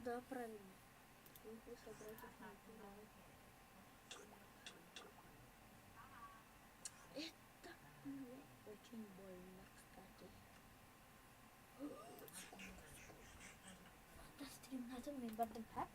Да, правильно. Глупо собрать их на Это мне очень больно, кстати. Стримнатым мин бардым ха.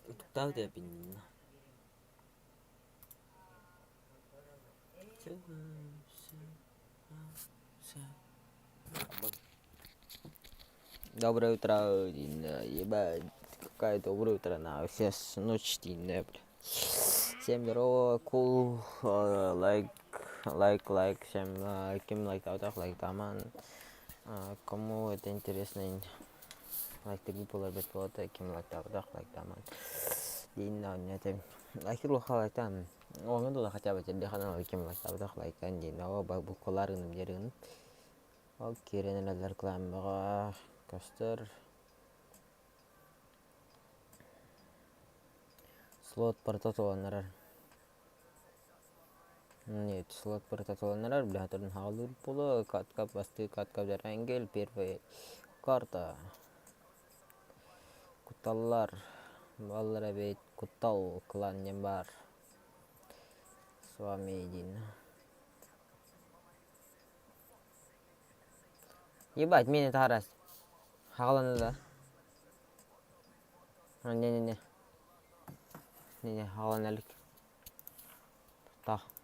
Утуктаабыт эбин Доброе утро, ебать, какая доброе утро, на, сейчас ночь бля. Всем здорово, кул, лайк, лайк, лайк, всем ким лайктаабатах лайктааман, кому это интересно лайктыыргыт буолар бэрт буолуо ким лайктаабатах лайктааман диин оонньуу этим. Лайктыыр улахан лайктаан, оҥо дула хотя бы тирдэххинэ ким лайктаабатах лайктаан диин, оо буккулаар гыным диэр гыным. Ол киирэн эрэллэр рекламаҕа көстөр. Слот барыта туолан Нет, слот барыта туолан эрэр, быһатын хаалыыр буолуо, катка бастыы катка Энгель первый карта. Кутталлар, баллар эбит, куттал клан диэн баар. С вами един. Ебать, мени таарас. Хаалана да. Не-не-не. Не-не, хаалана илик. Тохтоо.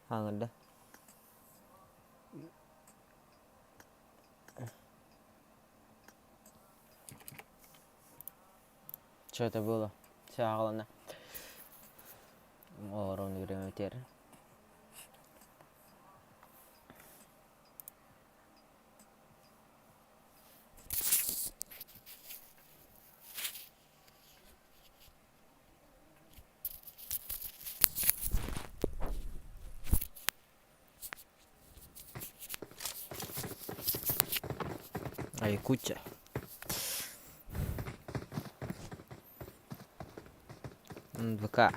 Хаалырда. Что это было? Все хаалана. Олорон үөрэммитэр. Айкуча. ВК.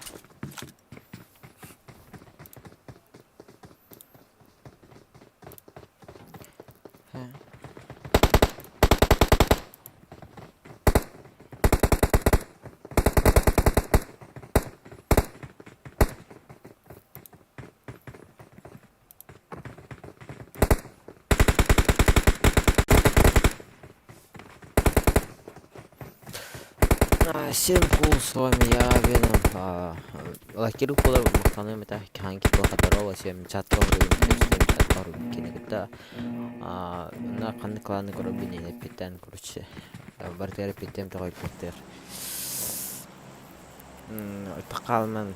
Всем кул, с вами я, Веном. Лакир буолар махтаныам этэ хаһан киһи здорово всем чатка оруйун кини кытта на ханнык кланы көрөрбүн эппиттэн короче барытыгар эппиттем тоҕойбуттар Тахаалман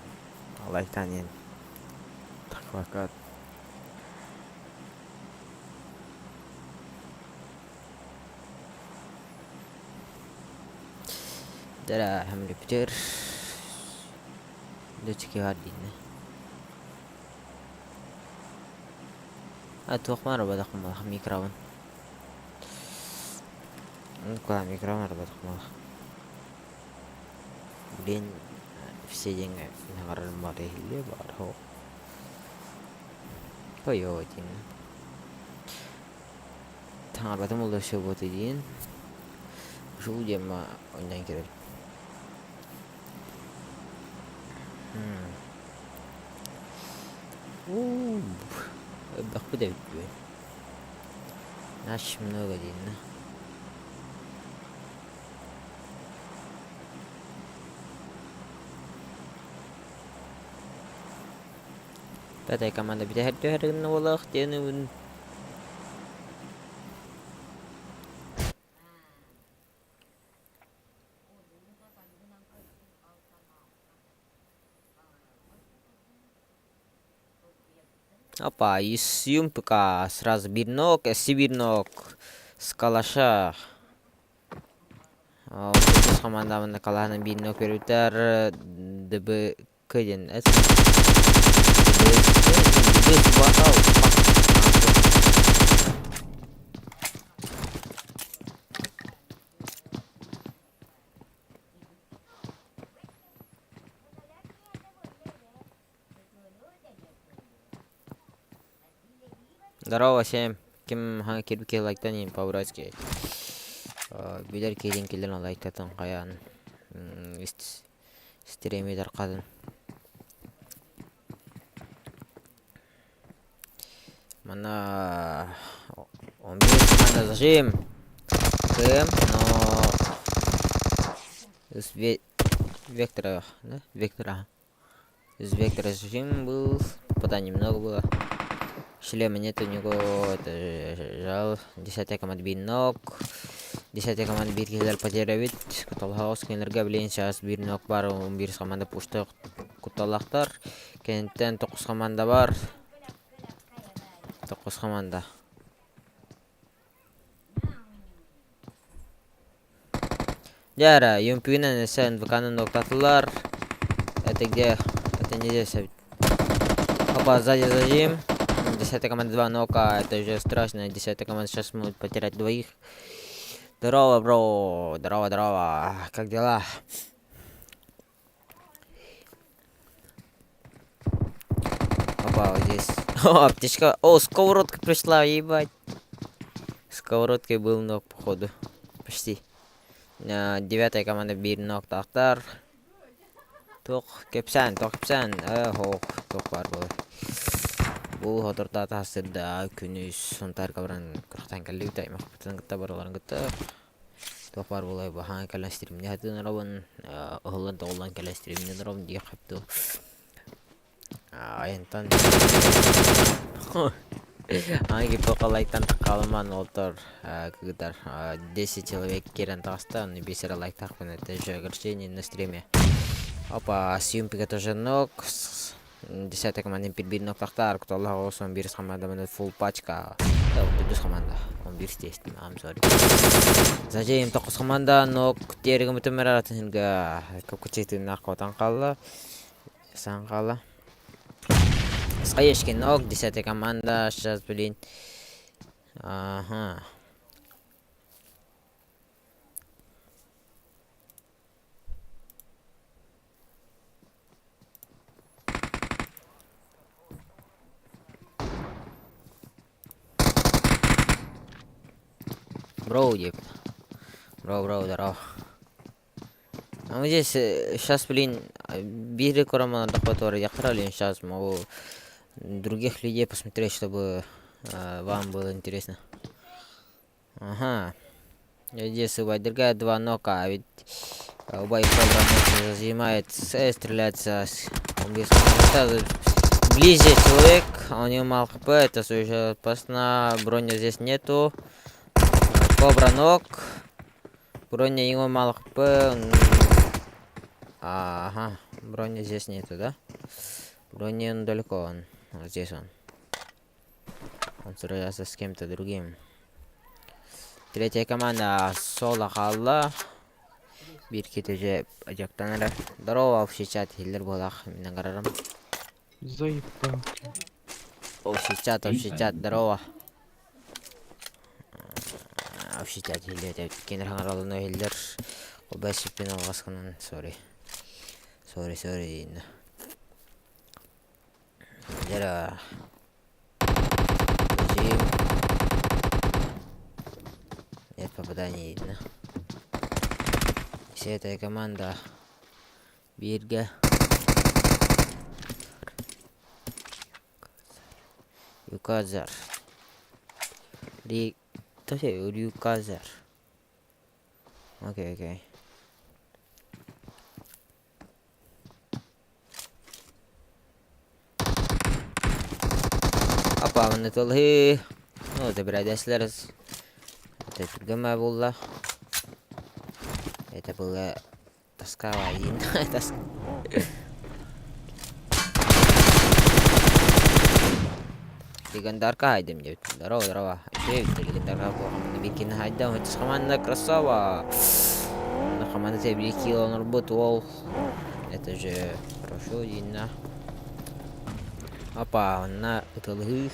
лайктаан иһин тахвакат Дара хамлыптыр дочки диинэ А туох баар буолах микробун микробун арбатах Блин, все деньги наҕарар иһиллиэ баар һоо. Пойдёт Таҥарбатым ол өссө буолта диэн. Ушул диэмма онньоон кэлэр. Уу, элбэхпит эбит бүгүн. Наш много диэннэ. Пятая команда бүтэһэр түһэр гынна буолуох диэн Опа, из юмпика сразу бирнок, сибирнок с калаша. Ол командабын калаһынан биирнок көрүтэр ДБК диэн Здорово всем! Ким хаҥа киирбит киһи лайктан иһин по-братски. Билэр киһитин киллэрэн лайктатын хайаан стрими тарҕатын. Манна он команда зажим. КМ, но с вектора, да? Вектора. Из вектора зажим был, попаданий много было. Шлема нет у него, это жал. Десятая команда биир ног. Десятая команда биир киһилэр потерявит. Куталаһаҕас кинилэргэ билигин сейчас биир ног бар, 11 команда пушта кутталаахтар. Кэнниттэн тоҕус команда бар. Тоҕус команда. Дьэ эрэ, ЮМП-нан өссө НВК-ны нуктатылар. Это где? Это не здесь. Опа, сзади зажим. Десятая команда 2 нока. Это уже страшно. Десятая команда сейчас может потерять двоих. Здорово, бро. Здорово, здорово. Как дела? Опа, вот здесь. О, аптечка. О, сковородка пришла, ебать. Сковородкой был ног, походу. Почти. Девятая команда биир ноктаахтар. Туох кэпсээн, туох кэпсээн, ох, туох баар буолар. Бу соторутааҕыта сырда күнүс Сунтаарга баран күрэхтээн кэллибит аймахпытын кытта барыларын кытта туох баар буолуой баһаан кэлэн стримнии сатыын оробун ыһыллан тоҕуллан кэлэн стримнии оробун диэх сөп дуо айантан Аны лайктан хаалымаан уолтар кыгытар 10 человек киирэн таҕыста ону биир эрэ лайктаахпын это же огорчение на стриме опа съемпига тоже ног десятая команда биир ноктахтар куталлах оҕус 11 команда маны full пачка төрдүс команда 11 естественно I'm sorry Зачем тоқус команда ног терігім бүтімір аратынга көпкүчетинах котан қалла сан хаалла. Хаешки ног, десятая команда, сейчас, блин. Ага. Бро, диэбит. Бро, бро, здорово. А мы здесь сейчас, блин, биир романа который я блин, сейчас могу других людей посмотреть, чтобы вам было интересно. Ага. Здесь убай другая два нока, а ведь убай программа занимается, стреляется он без ближе человек, а у него мало хп, это уже опасно, броня здесь нету. Кобра ног. Броня его мало хп. Ага, броня здесь нету, да? Броня он далеко, он. Вот здесь он. Он сражается с кем-то другим. Третья команда Соло хаалла. Биир киһи дьэ эрэ. Здорово, общий чат, хиллер буолах, мин гарарым. Заебал. Общий чат, здорово. Общий чат хиллер, кенер хаңаралыны хиллер. Обэс пин алғасқынан, sorry. Sorry, sorry. Дера. Зажим. Нет попаданий видно. Вся эта команда бииргэ. Юказар. Ри... Рюказар. Окей, окей. Опа, манна тылһыы. Ну, забирай Это түргэн буолла. Это было тоска один. Тоска. Легендарка хайдым диэбит. Здорово, здорово. Үчүгэй легендарка буолан бикини хайдам. Хытыс команда красава. На команда тебе килл оҥорбут уол. Это же хорошо диинна. Опа, онно ытылыһыы.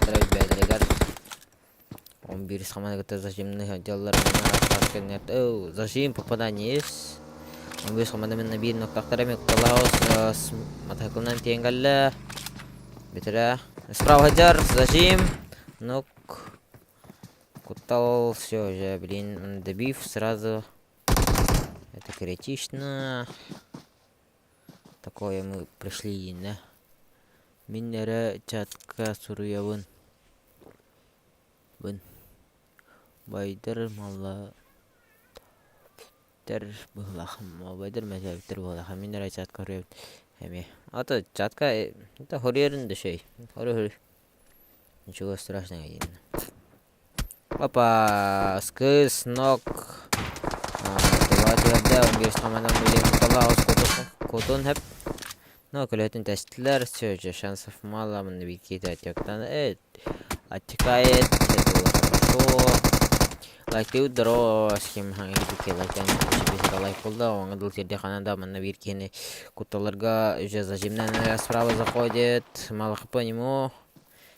Бэйэлэригэр 11 команда кытта зажимных отделлар зажим попадание есть. 11 команда мен биир ноктахтара эми кутталаах матакылынан тиэн кэллэ. Бүтэрэ. Справа хадьар, зажим. Нок. Куттал, все уже, блин, добив сразу. Это критично. Такое мы пришли, да? Мин эрэ чатка суруйабын. Бын. Байдар малла тер быһылаах. Байдар мэтээбиттэр быһылаах. Мин эрэ чатка суруйабын. Эмиэ. А то чатка это хорьерын да шей. Хоры хоры. Ничего страшного дейін. Опа, скыс, нок. Тула түһэрдэ, он хаманан билин кутун хэп. Но көлөтүн тестилер, все же шансов мало, мында бикита отектан, оттекает, это было хорошо. Лайктыы здорово, с кем хаҥа лайктан лайк булда, оҥа дыл сирде ханада манна биир киһини кутталарга уже зажимнан справа заходит, мало хп нему,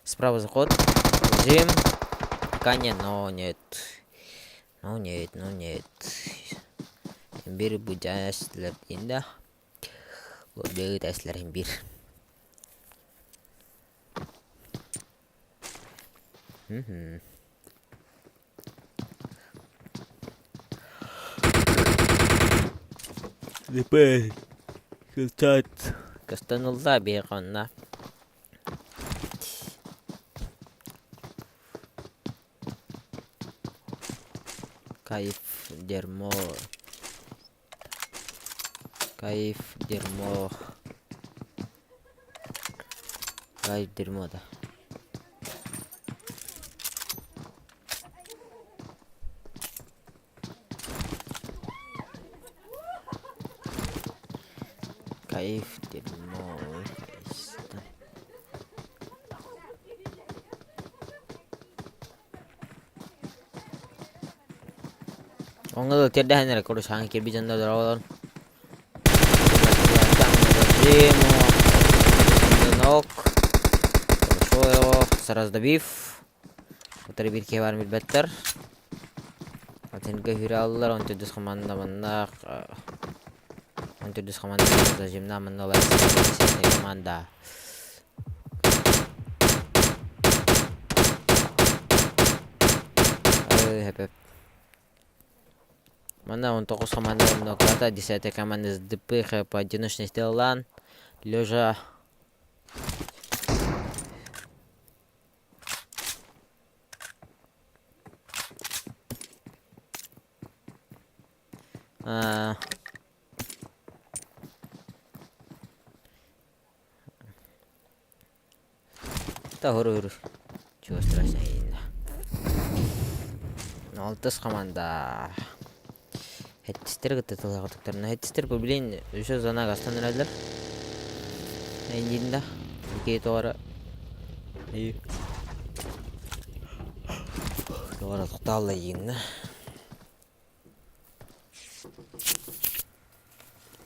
справа заход, зажим, Каня, но нет, ну нет, ну нет. Бир будястылар дейін Бэйэ тэслэрин биир. Көстөн ылла биһиэхэ онно. Кайф дерьмо Кайф, дерьмо. Кайф, дерьмо, да. Кайф, дерьмо, кайф. Оҥҥо тиэрдэһэн эрэ курусаан кирбит дьоннор дорооболор. Хорошо, сразу добив. Утары биир киһи баарын билбэттэр. Атынга хүрэ аллар, он төрдүс команда манна он төрдүс команда зажимна манна команда. Хэп Манна 19 команда ноката, 10 команда с ДПХ поодиночной сделан. Лежа А, Тоһурур. Чего страшного Алтыс команда. Хэттистер кытта тыллаҕытыктарына. Хэттистер бу блин еще зона гастан эрэллэр. Эйниин да. Икки тоҕора. Тоҕора тохтаалла иинна.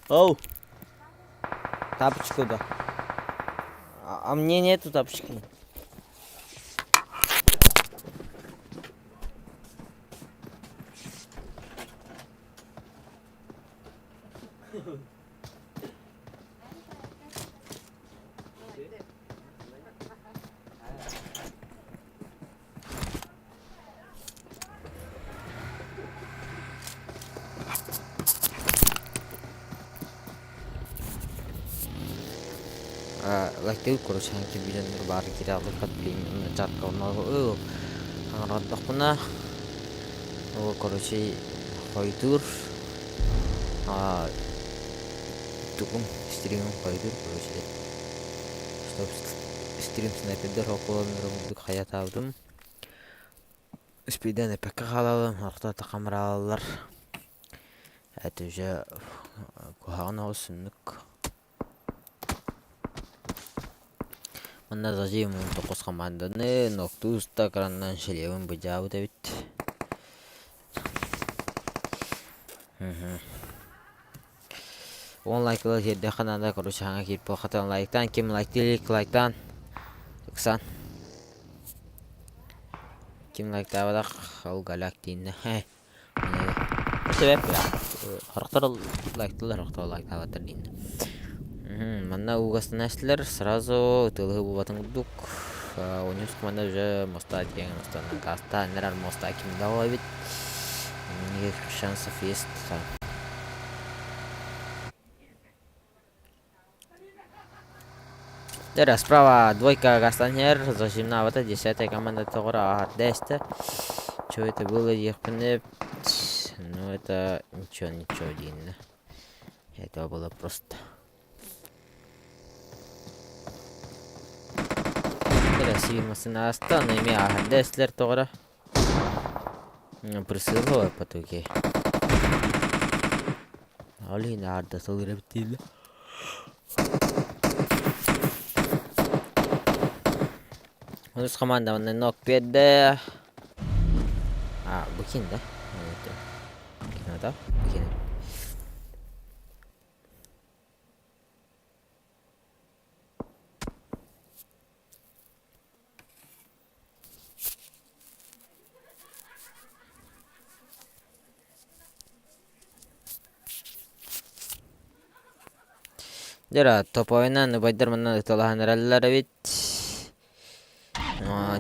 Оу! Тапочку да. А мне нету тапочки. Лактыы короче кирбидэннэр баар киирэ аллархат билигин чатка оҥордохпуна ол короче хойдуур тугум стримим хойдуур короче чтоб стрим снайпердэр околоннорун хайатаабытым Спидэн эппэккэ хаалалым, орто хамыраалалар это уже куһаҕан оҕус сүннүк. Манна зажим тоқус хамаанданы ноктууста кыраннан шелебин быдьаабыт эбит. Уон лайкылар киирдэххэ наада, короче хаҥа киирбэххэ лайктаан ким лайктыы илик лайктаан ыксаан ким лайктаабатах ол голяк тииннэ Себеп Хорохтор лайктылар, хорохтор лайктаабаттар дииннэ. Манна уугастанааччылар сразу ытыалаһыы буолбатын курдук онньус команда уже моста диэн мостанан кааста нэрэр моста ким да эбит никаких шансов есть Дера справа двойка Гастанер, зажимнавата, десятая команда Тогора Ардеста. Что это было, диэхпинэ, ну это ничего, ничего дииннэ. Это было просто. Сибир массыына ааста, ону эмиэ ааһарда эстилэр тоҕо эрэ. Присылала потоки. Ол иһин аарда сылыр эбит дииллэр. Онус команда манна нок биэрдэ. А, бу ким да? Ким это? Ким? Дьэ, топойунан убайдар манна ыталаһан эрэллэр эбит.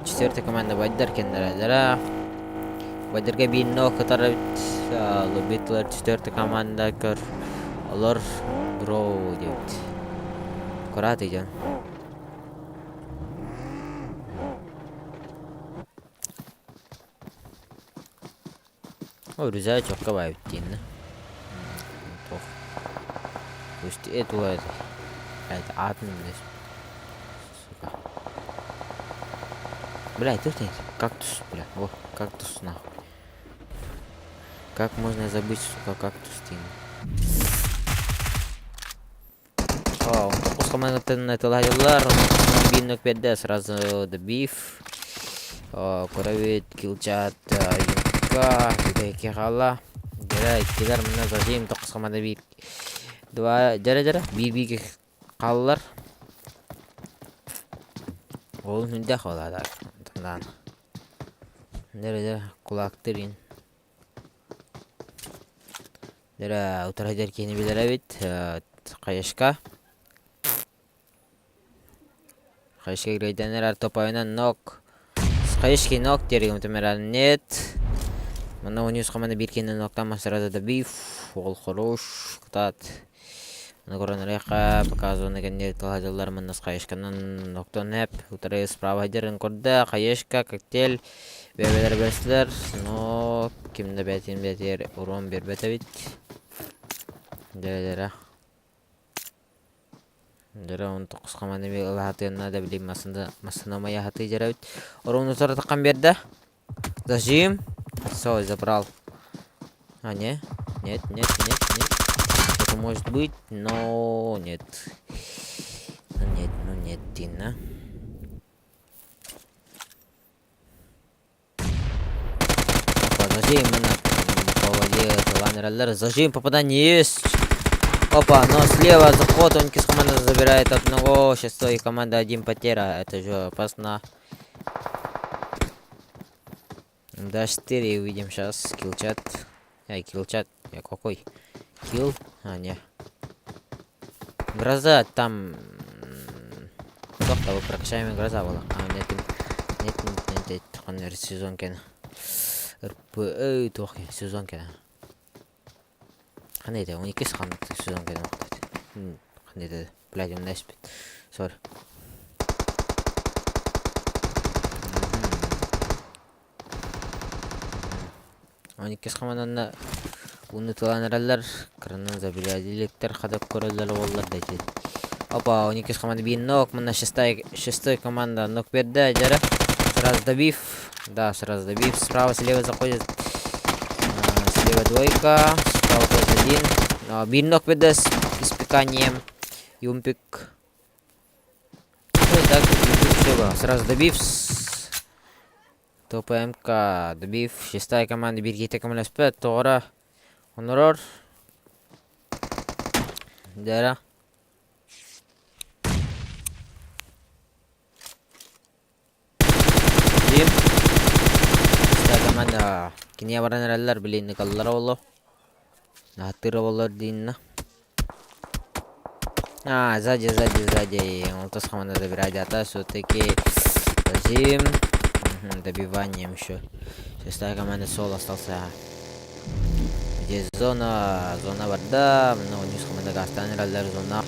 Четвертая команда убайдар кэннэрэллэрэ. Убайдарга биир ног кытар эбит. Лубитлар четвертая команда көр. Олор бро диэбит. Аккурат идем. О, Рюза чокка баайбыт диэннэ. Туох. Пусть это это аатын билэр. Сука. Бля, тут нет. Кактус, бля. О, кактус нахуй. Как можно забыть, сука, кактус диэн. Тоҕус хамаандаттан тылаһыйаллар, биир нөк биэрдэ сразу добив. Көрөбүт килчат юнка бүтэһикки хаалла. Дьэрэ иккилэр мына зажим тоҕус хамаанда биир два дьэрэ дьэрэ биир бииргэ хааллар. Ол хүндэх оладар. Дьэрэ дьэрэ кулаактыр ин. Дьэ, утары сылдьар киһини билэр эбит, Хаешка. Хаешка грейденер топойунан нок. Хаешки нок диэри нет. Манна уньус команда биир киһини ноктаан сразу добив. Ол хорош, кытаат. Аны көрөн эрэххэ показываны кэннигэр тылһадьыллар манна Хаешканан ноктон эп. Утары справа сылдьарын көрдө. Хаешка коктейль Бэйэлэрэ бэстилэр, но ким да бэйэтин бэйэтигэр уруон биэрбэт эбит. Дьэрэ-дьэрэ. Дьэрэ он тоҕус команда ылаһатыан наада билим массына умайаһатыы дьэрэбит. Оруону утары таххан биэрдэ. Зажим. Все, забрал. А, не? Нет, нет, нет, нет. Это может быть, но нет. Ну нет, ну нет, Дина. Зажим именно по воде лайнерлер. Зажим попадание есть. Опа, но слева заход, он с команда забирает одного. Сейчас и команда один потеря. Это же опасно. Да, 4 увидим сейчас. Килчат. Эй, килчат. Я какой? Килл? А, не. Гроза там... Тоқтабы прокачаем гроза была. А, нет, нет, нет, нет, нет, сезон кен. РП, эй, туох сезон кен. Қандай еді? 12 қандай сезон кен қандай еді? Блядь, он спит. Сори. 12 команданна уну тылан эрэллэр, кыранан забирядиликтэр хадап көрөллөр буоллар да ити. Опа, 12 команда биир нок, мына шестой, шестой команда нок берді, жара. Сразу добив, да, сразу добив, справа, слева заходит, слева двойка, справа тоже один. Биир нок берді с испеканием, юмпик. Ну и так, все, сразу добив, ТПМК добив, шестая команда биир киһитэ көмөлөспөт, тоҕо онорор. Дьэ Дим. Шестая команда киниэ баран эрэллэр, билин ыкаллара оло. Наһаттыыра боллор диинна. А, сзади, сзади, сзади. Алтыс команда забирает ата, все-таки Зим. Добиванием еще. Шестая команда Сол остался. Здесь зона, зона барда. Но үс команда гастан эрэллэр зона.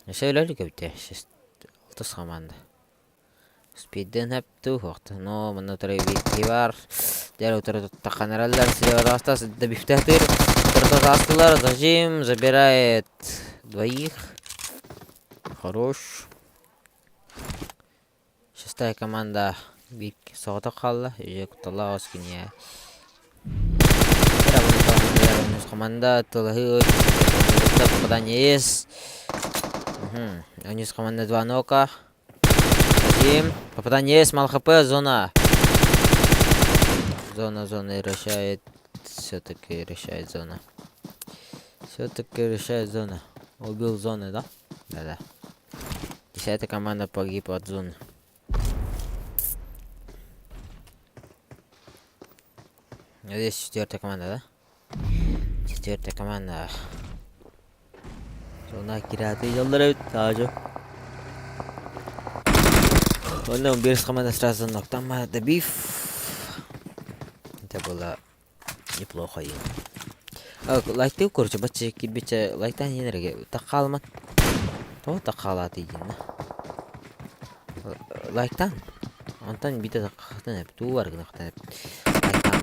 Өссө өлөр көбүтэ. Алтыс команда. Спидден хэптүү но манна утары биир бар. Дьэ утары туттаххан эрэллэр слева добивтаатыр. Утары астылар. Зажим забирает двоих. Хорош. Шестая команда биир соҕотох хаалла. Үһүө кутталлаах оҕус киниэ. Команда тылаһыы попадание есть. Онус команда два нока. Один. Попадание есть, мало хп, зона. Зона, зона решает. Все-таки решает зона. Все-таки решает зона. Убил зоны, да? Да-да. Десятая команда погибла от зоны. Здесь четвертая команда, да? Четвертая команда. Зона кирааты дьоллор эбит таажы. Онно биэс команда сразу ноктамма добив. Это было неплохо им. Лайктыы короче бачча кирбиччэ лайктаан иһин эрэ таххаалыман. Тоҕо таххаалаатый диэн Лайктаан. Онтон биитэ таххахтан эбит уу бар гынахтан эбит. Лайктаан.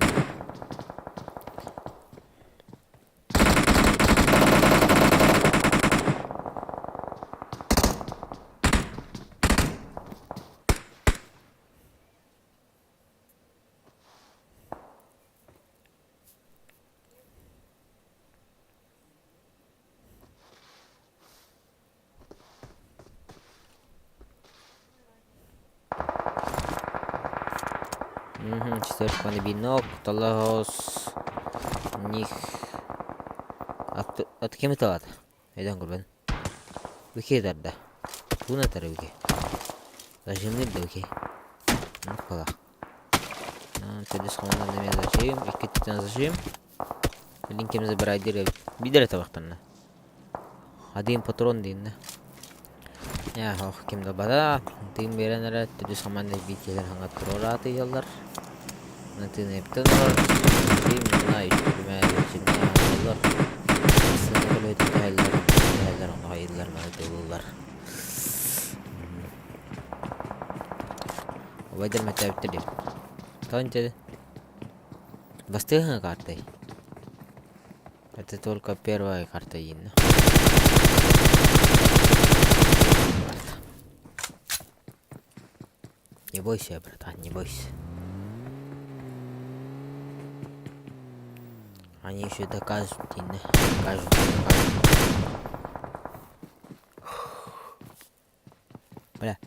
Четвертый бинок, Талаос, них. От, от кем талат? Өйдөн көрбөн. Үхе тарда. Туна тары үхе. Зажимны да үхе. Ну, кала. Төрдүс команданы мен зажим, икки зажим. Линкем забирай дир. Бидер табактарына. Один патрон диин да. Ох, ким да бара, тыын биэрэн эрэ, төрдүс хамаанда биитиэлэр хаҥа туруора атыйаллар. Тыын эптэн олорор, тыын мына үчүгүмэ синнээх олороллор. Сыына көлөһүтүн түһэллэр, түһэллэр, онно хайыыллар, маны тыллыллар. Убайдар мэттээбиттэр диэн. Тоон дьэ бастыаһыҥа картай. Это только первая карта инна. Не бойся, братан, не бойся. Они еще докажут, Инна. Докажут, докажут. Бля.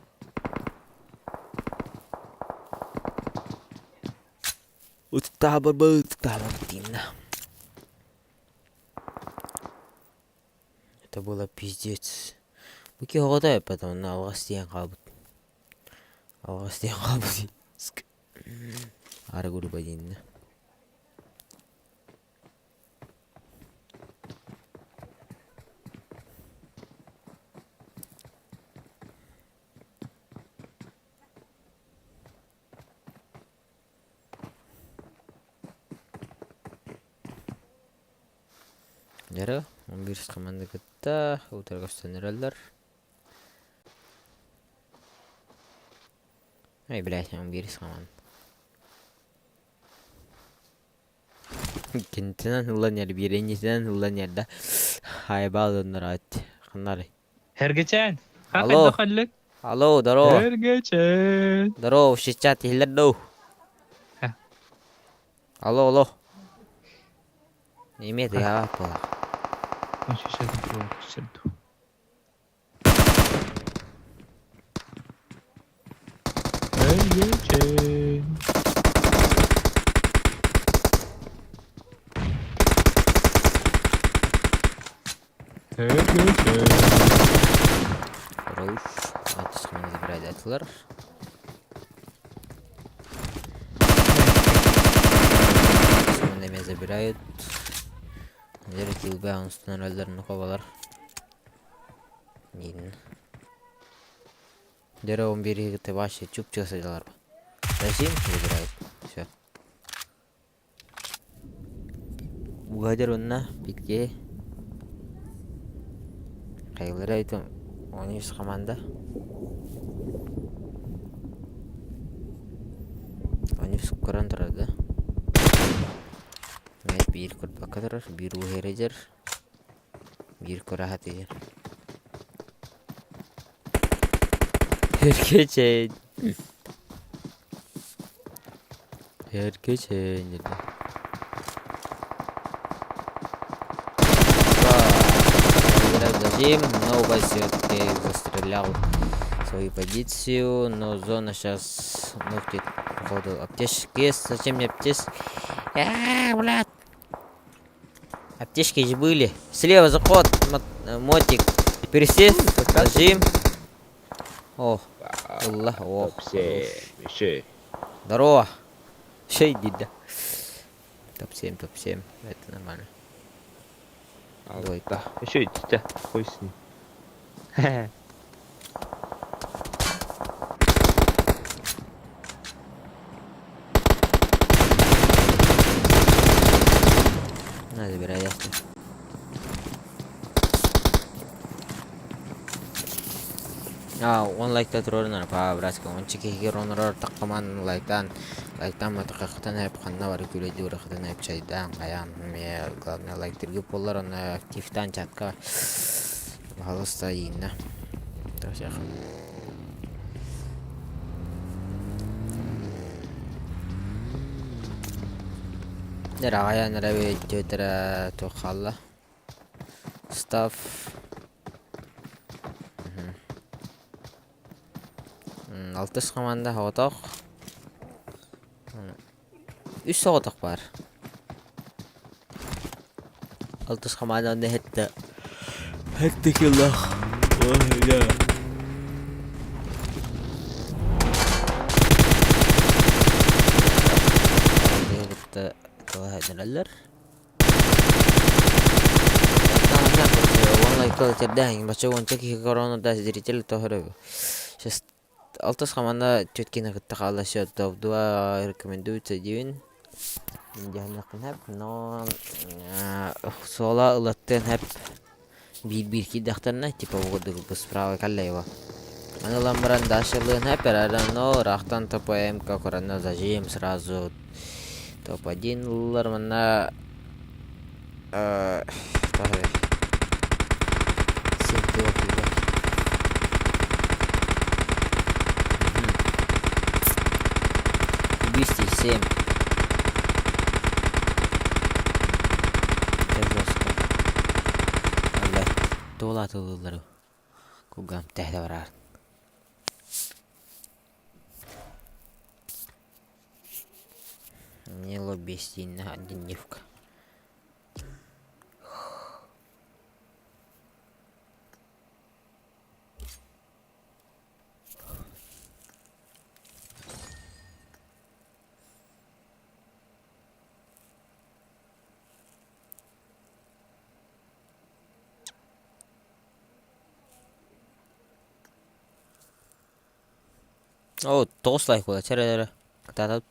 Ытыктаабар Инна. Это было пиздец. Бу киһи оҕото эппэт онно алҕас тиийэн хаалбыт. Алҕас тиийэн хаалбыт. Ары грубо диэннэ. Дьэ, биир команда кытта утары көстөн эрэллэр. Ай, блядь, биир команда. Кинтинэн ылан эр, бииринньитинэн ылан эр да. Хайбаал доннор ат. Ханнары. Эргэчээн, Алло. хайдах ханнык? Алло, здорово. Эргэчээн. Здорово, сейчас иһиллэр дуу? Алло, алло. Имеет я была. Эргэчээн. Эргэчээн. Хорош. Атысқаны забирает атылар. Меня забирают. Дер килбэ онстон өллөрүн хобалар. Нин. Дере 11 ты вообще чупчик садилар. Зачем забирает? Все. Угадер онна битке. Кайлара айтым. 13 команда. 13 көрөн турар да. Мет биир көрбөккө турар, биир уһэридер, биир көрө сатыыр. Эргэчээн. Эргэчээн диэтэ. Зажим, но все-таки застрелял свою позицию, но зона сейчас ногти, походу, аптечки. Зачем мне аптечки? А, блядь! Аптечки же были. Слева заход, мотик. Пересесть, зажим. О, Аллах, о, Топ-7, еще. Здорово. Все, иди, да. Топ-7, топ-7. Это нормально. Двойка. Еще идите, хуй с ним. На, забирай, ясно. А, он лайкта турар па братка. Он чеки ронорор таққаман лайктан лайктан матақақтан әп ханна бар күледі урахытан әп чайдан каян ме главное лайктыргы боллар оны активтан чатка пожалуйста инна. Так Аҕайан эрэ түөтэрэ туох хаалла Став Алтыс хамаанда соҕотох Үс соҕотох баар Алтыс хамаанда онно иһиттэ Хэттэ киллах Кытта тылаһайдыраллар Бачча уонча киһи корона да зритель тоһору. Сейчас алтыс хамаанда түөрт киһини кытта хаалла все топ-2 рекомендуется диибин. Дьаһаннахпын сөп, но суола ылаттыан сөп биир-биир киирдэхтэринэ типа бу справа кэллэ его. Аны ылан баран дальше ылыан сөп эрээри но ыраахтан топ-МК корона зажим сразу топ-1 ыллар манна Убийство 7. Это жестко. Блядь, туола тылылары. Кугам тэһэ барар. Не лоббистинна дневка. Оо, тоҕус лайк буолла, чэ эрэ эрэ, кытаатабыт.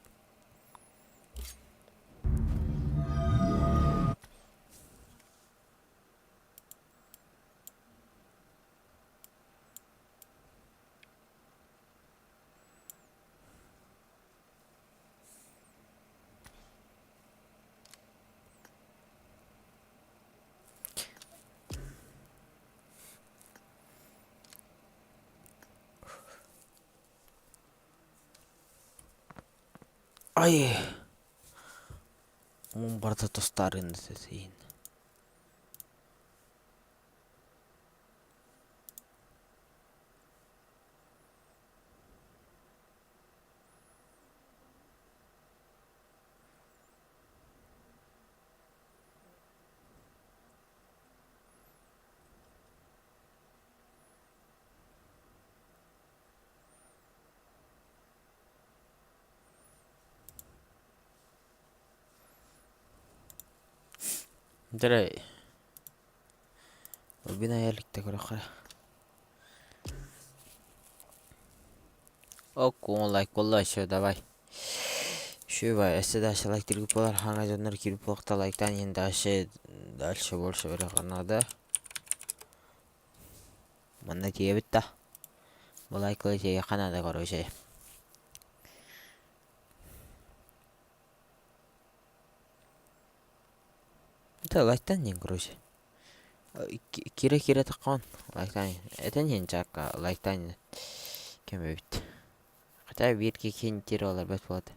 Ай! Уум барыта тостаарын син. Дьэ Өлбүн айа иликтэ көрөххө Ок, лайк буолла еще давай. Үчүгэй өссө дальше лайктыыргыт буолар хаҥа дьоннор киирбит буолуохта лайктаан иһин дальше дальше больше барыахха наада. Манна тиийэбит да. Бу лайкалы тиийиэххэ наада короче. Это лайктан диэн короче. Киирэ-киирэ таххан лайктаан этэн иһин чаакка лайктаан. Кэм эбит. Хотя биир киһи тир олорбот буолта.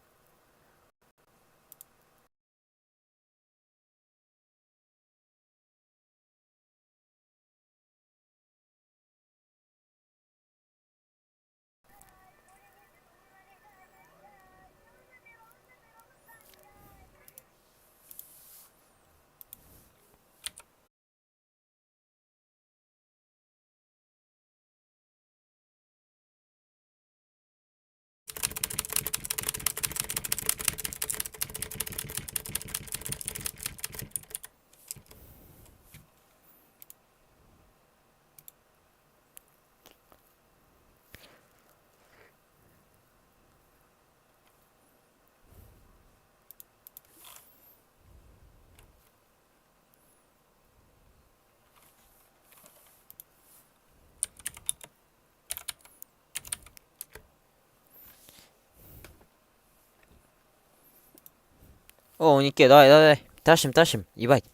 О, Нике, давай, давай, давай. Тащим, тащим, ебать.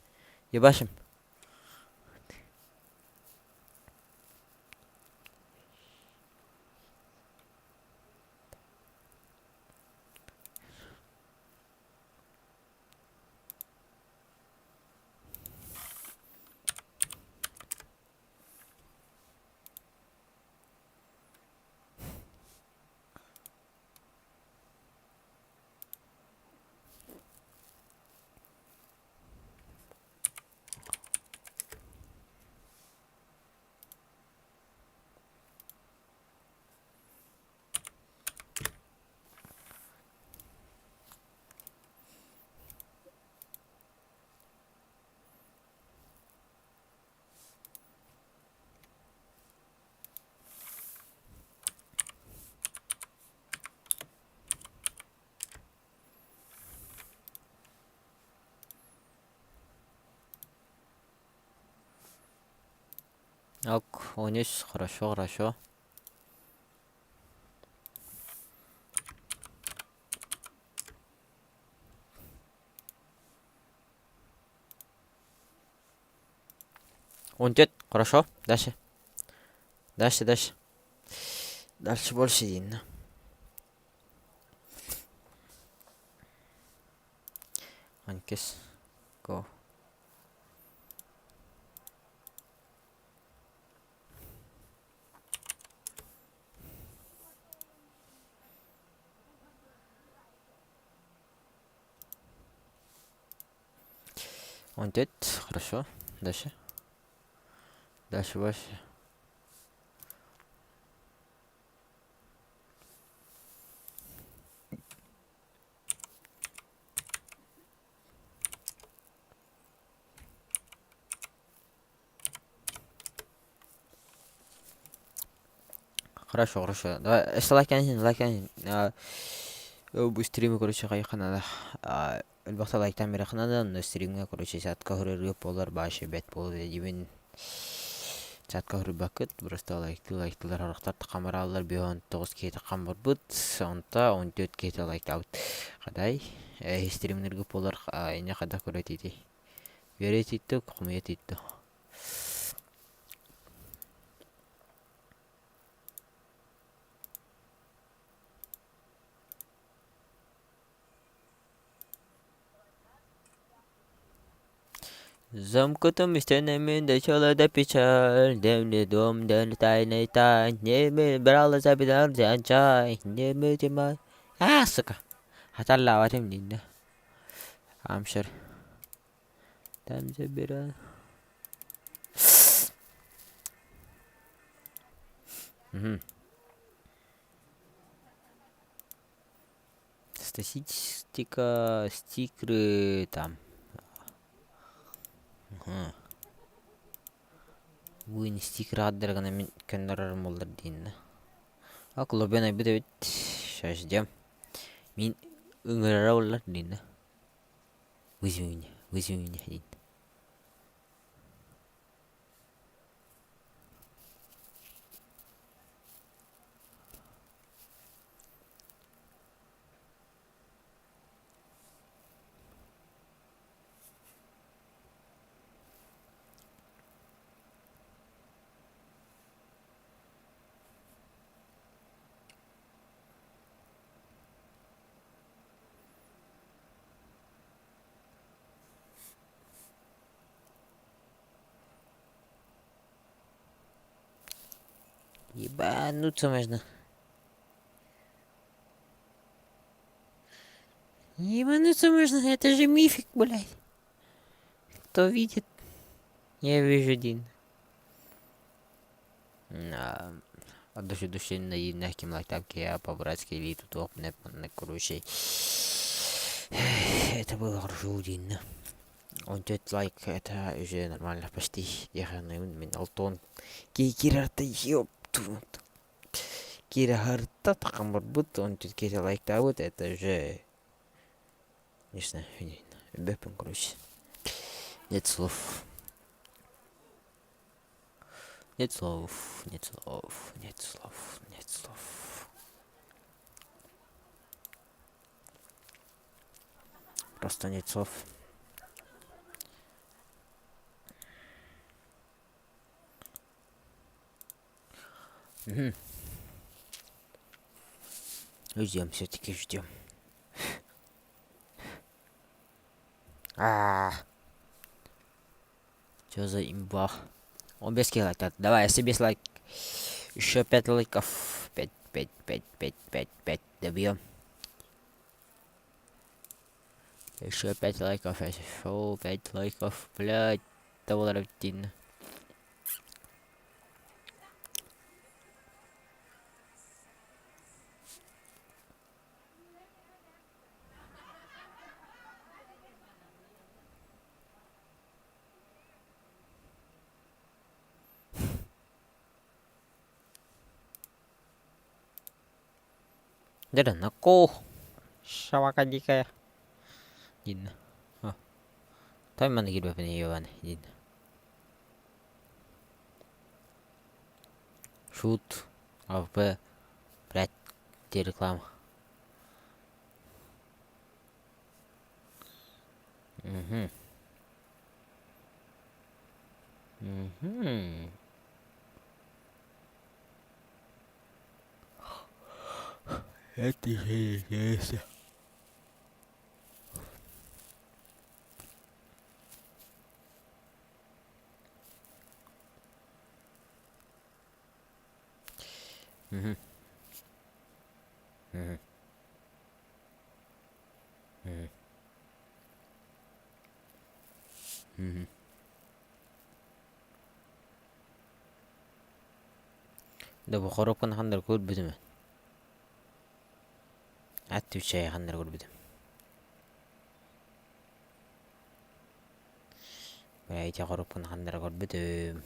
Ебашим. Ок, 13, хорошо, хорошо. 14, хорошо. Дальше. Дальше, дальше. Дальше больше видно. Анкес. Go. 14, хорошо. Дальше. Дальше больше. Хорошо, хорошо. Давай, лайканин, лайканин. Бу стримы, короче, хайха надо. Элбэхтэ лайктаан биэрэххэ наада, онно стримҥэ короче чатка уһуруйарга буолар башы бэт буолуо диибин. Чатка уһуруйбаккыт, просто лайктыы лайктыылар сорохтор хамарааллар 59 киһитэ хам барбыт, онто 14 киһитэ лайктаабыт. Хадай, стримнэргэ буолар инньэ хайдах көрө этиитий? Үөрэ этииттэ, хомуйа этииттэ. Замкнутым стенами дочела до печаль, Дымный дом, дым тайной тай, Не брала за бедар чай, Не мы А, сука! Хаталлаабатым динна. Амшар. Там забирал. Угу. Статистика, стикеры там. Ага. Буин стикер ааддара гына мин көннөрөрүм буоллар дииннэ. А клубен айбыт эбит. Сейчас ждем. Мин ыҥырара буоллар дииннэ. Вызови меня, вызови меня диин. Ебануться можно. Ебануться можно, это же мифик, блядь. Кто видит? Я вижу один. От души души наивных ким лайктап я по-братски или тут короче. Это было хорошо удивительно. Он тет лайк, это уже нормально почти. Мин алтон кирарта ёп Кираһарта тахаммарбыт, он тут киһи лайктаабыт, это уже не знаю, өбөппүн короче. Нет слов. Нет слов, нет слов, нет слов, нет слов. Просто нет слов. Ждем, все-таки ждем. А, Что за имба? Он без лайк. Давай, если без лайк. Еще 5 лайков. 5, 5, 5, 5, 5, 5. Добьем. Еще 5 лайков. Еще 5 лайков. Блядь. Долларов один. Дьэ нокоо собака дикая диэн той манна киирбэппин ебаный диэн Шут АВП блядь где реклама Угу. Угу. Это интересно. Угу. Угу. Угу. Угу. Да бу коробканы ханнары көрбүтүм Отвечай ханнары көрбүтүм. Бля, ити коробканы ханнары көрбүтүм.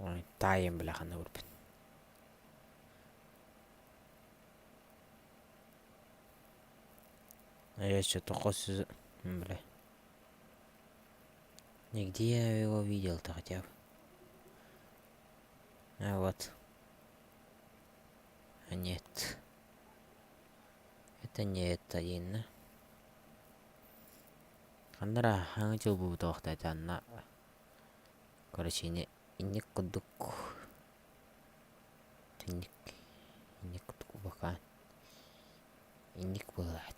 Ой, таайым бля ханна көрбүт. А я что только с... Бля. Нигде я его видел-то хотя бы. А вот. А нет. Это не это диэннэ. Ханна эрэ хаҥа дьыл анна короче инник курдук инник инник курдук бакаан инник быһыылаах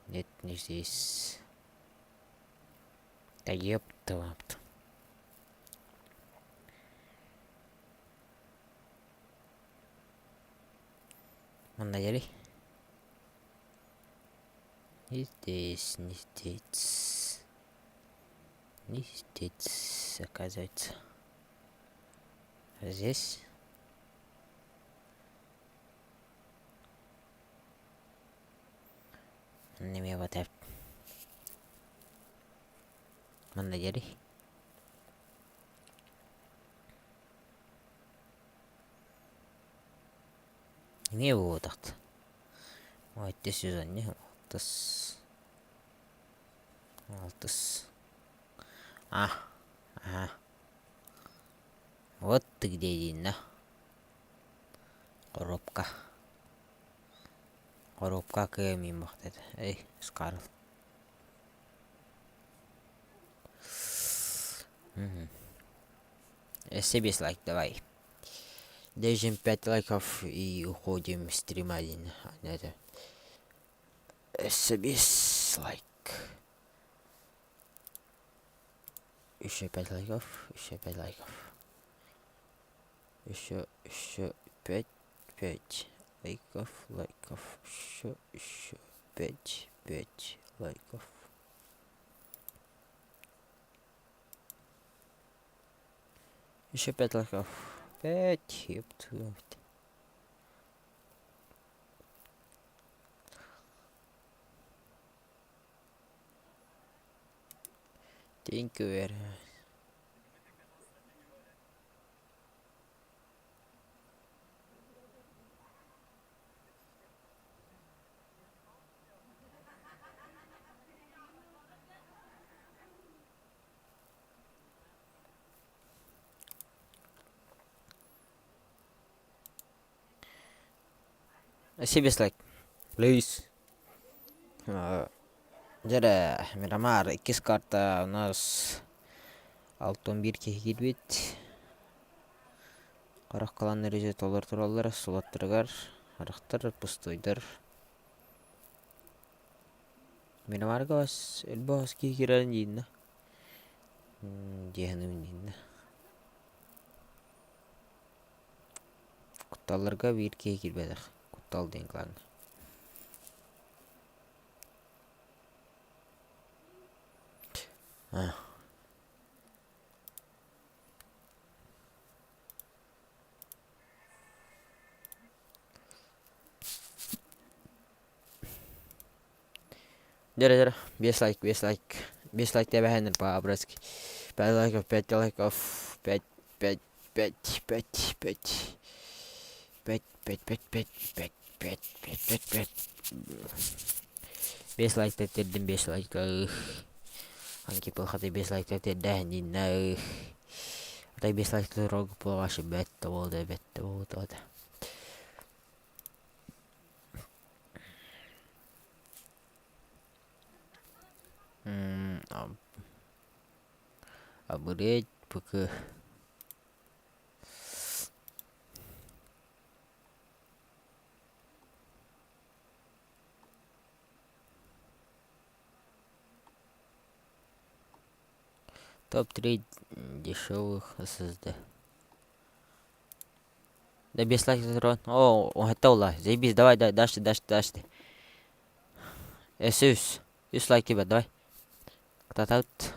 Нет, не здесь. Да еб твою. Манна дьэри. Не здесь, не здесь. Не здесь, оказывается. А здесь? Эмиэ батар Манна диэри Эмиэ буолуохтаах Ой сезонне алтыс алтыс А ага Вот ты где дииннэ Коробка Коробка кыа миин бахта этэ Эй Скарл Өссө лайк давай. Держим 5 лайков и уходим в стрим один. Это Өссө лайк. Еще пять лайков, еще пять лайков. Еще, еще пять, пять лайков, лайков. Еще, еще пять, пять лайков. Еще пять лайков. Пять, ёпт. Thank you very much. Өссө лайк. Please. Дьэ эрэ, Мирамар иккис карта у нас 61 киһи киирбит. Харах кылааннар дьэ толору тураллар сулаттарыгар харахтар пустойдар. Мирамарга бас элбэх киһи киирэрин дииннэ. Диэһэни дииннэ. Кутталларга биир киһи киирбэтэх. Куттал диэн клаҥҥа. А. Дьэрэ дьэрэ, биэс лайк, биэс лайк, биэс лайк тэбэһэннэр по-братски. Пять лайков, пять лайков, пять, пять, пять, пять, пять, пять, пять, пять, пять, пять, пять, пять, пять, пять. Биэс лайк тэттэрдим, биэс лайк. Анки пылхаты биэс лайк тэттэрдэ, нинна. Атай биэс лайк рог плаваши бэт буолда, бэт буолда. Обгреть ПК. Топ-3 дешевых SSD. Да без лайк О, готово. Заебись, давай, давай, дальше, дальше, дальше. Өссө үс. Үс лайк тебе, давай. Кытатабыт.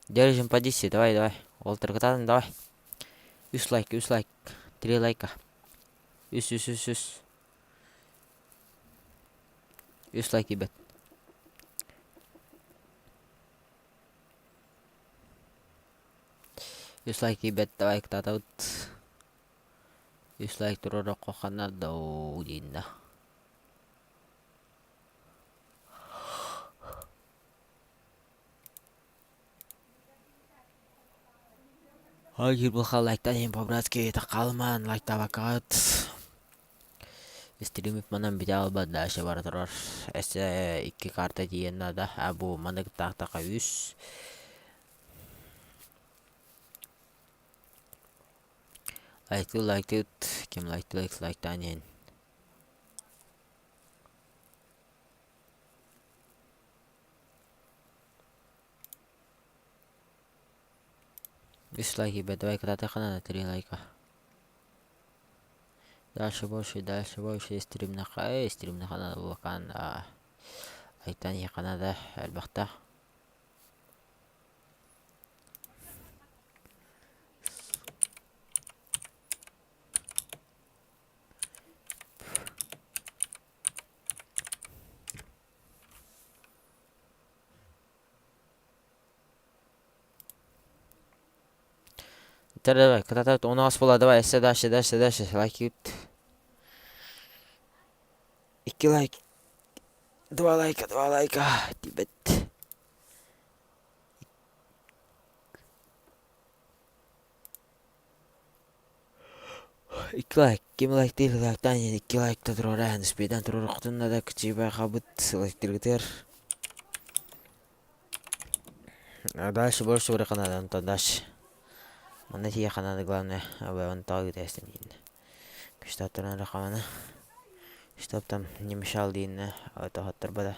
Держим позиции, давай, давай. Уолтер кытаатын, давай. Үс лайк, үс лайк. Три лайка. Үс, үс, үс, үс. Үс лайк ибет. Үс лайк ибет, давай кытаатабыт. Үс лайк туруороххо ханна да дииннэ. Ой, булха лайктан иһин по-братски хаалымаан лайктаабаккаҕыт. Стриммит манан бүтэ албат дальше бара турар. Өссө икки карта тиийэн наада. А бу маны кыттаахтаха үс. Лайктыы лайктыыт ким лайктыы лайктаан иһин. Үс лайк ибэ давай кытаатаххына три лайка. Дальше больше, дальше больше стримнаха, эй, стримнаха надо булакаан айтан иһиэххэ наада элбэхтэ. Давай, кытаатабыт унаҕас буолла, давай, өссө дальше, дальше, дальше, лайкыт. Икки лайк, два лайка, два лайка, тиийбэт. Икки лайк, ким лайктыыр лайктаан иһин икки лайкта туруора успейдаан туруоруккутун да кычыйбайхабыт лайктыыргытыгар. А дальше больше барыахха наада, онтон дальше. Манна тиийиэххэ наада главное, онтоҕо ыытайастын дииннэ. Штабтарынан рахамана. Штаб там не мешал дииннэ, тоһоттор бада.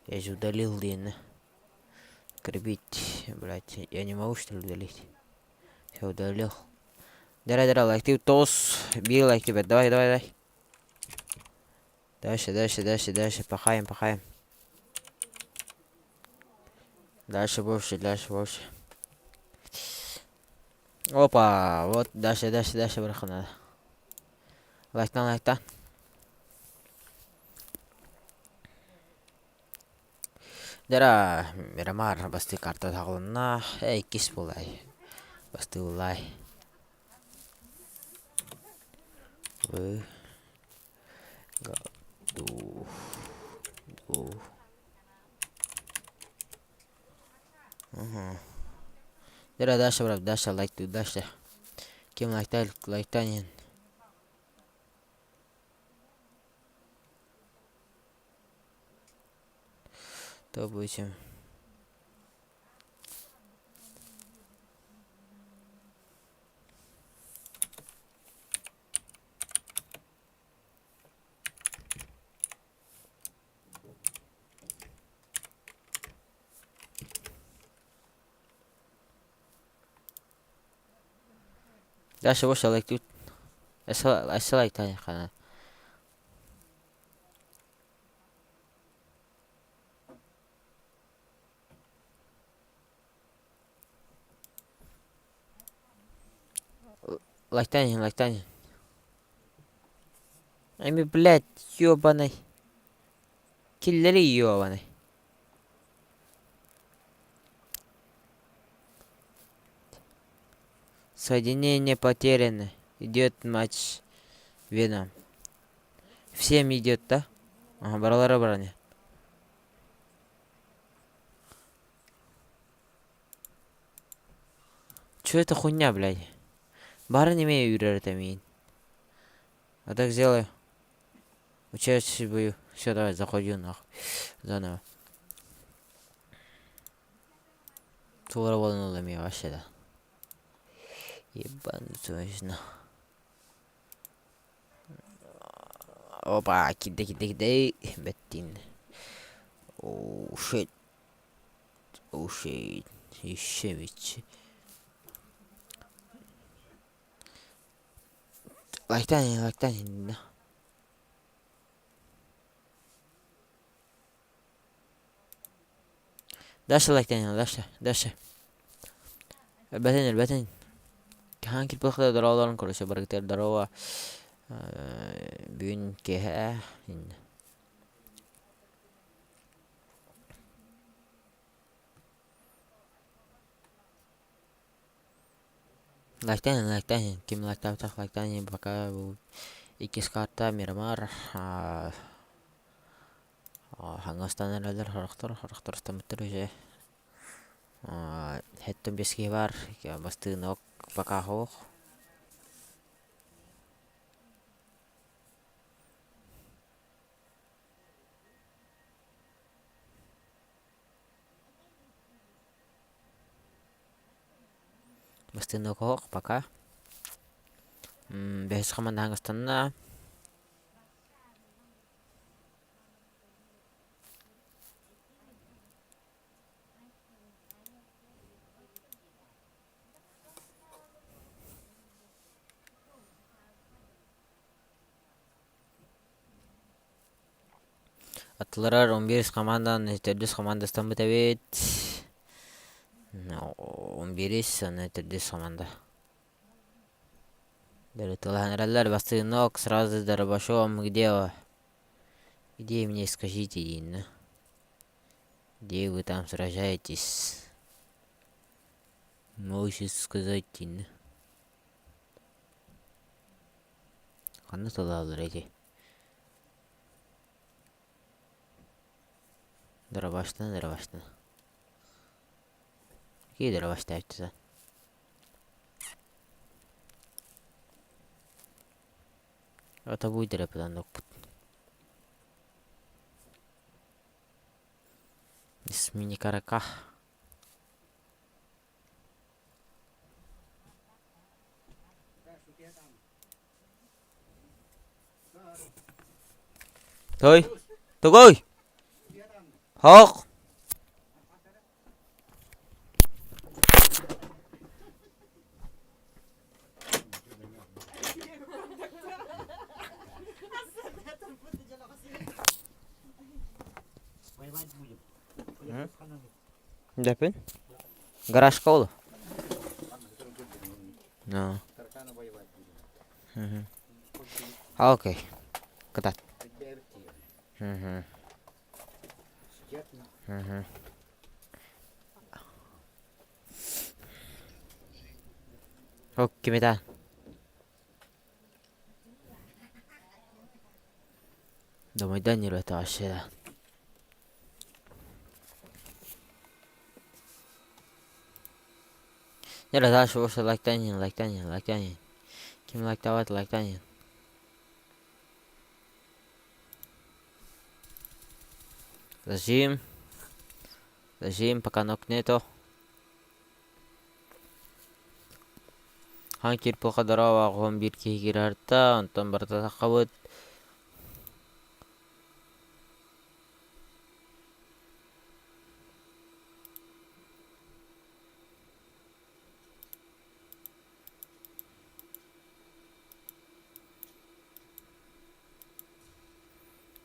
Я же удалил дииннэ. Закрепить. Блять, я не могу что ли удалить? Все, удалил. Давай, давай, лайк ты тос. Бей лайк тебе. Давай, давай, давай. Дальше, дальше, дальше, дальше. Пахаем, пахаем. Дальше больше, дальше больше. Опа, вот дальше, дальше, дальше барыахха наада. Лайктан, лайктан. Дьэ Мирамар бастыы карта таҕылынна, э иккис буолай, бастыы буллай. В году ду. Угу. Дьэ дальше брат, дальше лайк дальше. Ким лайктаан, лайктаан иһин. То будем. Дальше больше лайк Өссө лайктаан Лайктаан иһин, лайктаан иһин. Эми, блядь, ёбаный. Киллэри ёбаный. Соединение потеряно. Идет матч Веном. Всем идет, да? Ага, баралара баран. Чё это хуйня, блядь? Бары неме үүрэр этэ миин. А так сделаю. Участие в бою. Все, давай, заходи нахуй. Заново. Туора буолан ылла эмиэ вообще да. Ебанутый Опа, киирдэ киирдэ киирдэ бэттиин. Oh shit. Oh shit. Еще ведь. Лайктаан лайктаан Дальше лайктаан дальше дальше. Элбэтин элбэтин. Хаһан киирбэхтэ дороолорун короче барыгытыгар здорово. Бүгүн киэһэ Лайктаан лайктаан ким лайктаабатах лайктаан пока иккис карта Мирамар хаҥастан эрэллэр сорохтор сорохтор ыстаммыттар уже Хэттэн биэс киһи баар бастыын пока суох Бастыын суох пока Бэһис хамаанда хаҥастанна Аттыларар 11 командан төрдүс командастаммыт эбит. 11 аны төрдүс команда. Дырытылаһан эрэллэр бастыынок сразу дробашом где где мне скажите дииннэ где вы там сражаетесь можете сказать дииннэ ханна тылааллар эти дробаштан дробаштан какие дробаштааччыта Отобуй эрэ Мини-карака. Thôi, Тугуй! Хоох! Дэпин? Гаражка ол. No. Окей. Кытат. Ок, кимитаа? Домойдан нервата вообще. Нера дальше больше лайктанин, лайктанин, лайктанин. Ким лайктават, лайктанин. Зажим. Зажим, пока ног нету. Хаан киирпилха дорообо 11 киһи киирэртэ, онтон барыта сахабыт.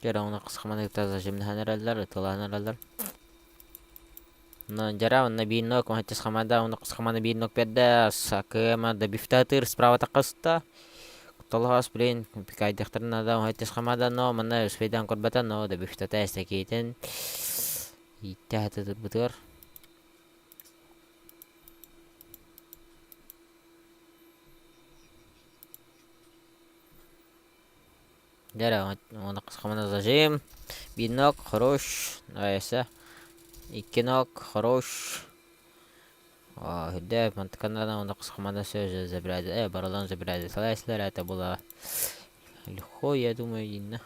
Дьэ уонна кысхаманыктар зажимнаһан эрэллэр, ытылаһан эрэллэр. Но дьара онно биир ног, махатис хамада, онно кысхаманы биир ног берде, сакыама да бифтатыр справа таққыста. Кутталаас, блин, пикайдыхтар надо, махатис хамада, но манна успейдан көрбөтө, но да бифтата эстакейтен иитте хатытырбытыгар. Дьэ уонна хамана зажим. Биир ног хорош. Нравится. Икки ног хорош. Үрдэ мантыканнарынан уонна хамана все забирает. Барыларын забирает. Салайсылар это было легко, я думаю, инна.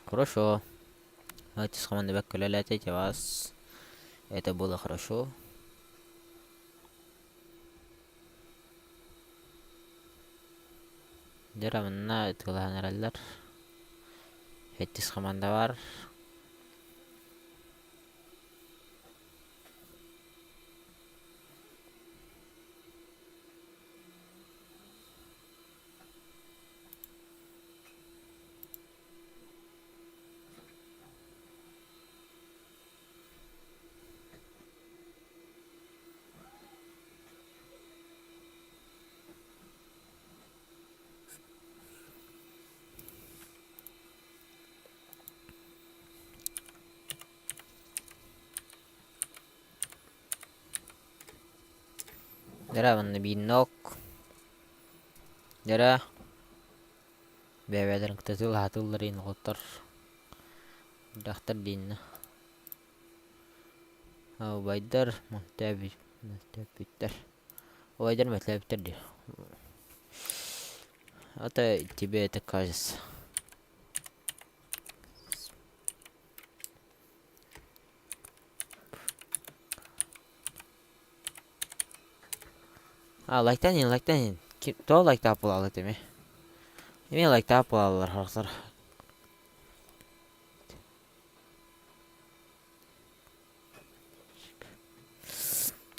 Хорошо. Давайте с командой бэк вас. Это было хорошо. Дьэ манна ытыалаһан эрэллэр. Сэттис команда бар. Дьэ манна биир ног. Дьэ бэйэ-бэйэлэрин кытта тыллаһатыллар иһин оҕоттор дьахтар дииннэ. Убайдар мөлтөөбүттэр. Убайдар мөлтөөбүттэр дии. Это тебе это кажется. А, лайктан лайктан Тоҕо лайктаах буолаллар эмиэ? Эмиэ лайктаах буолаллар сорохтор.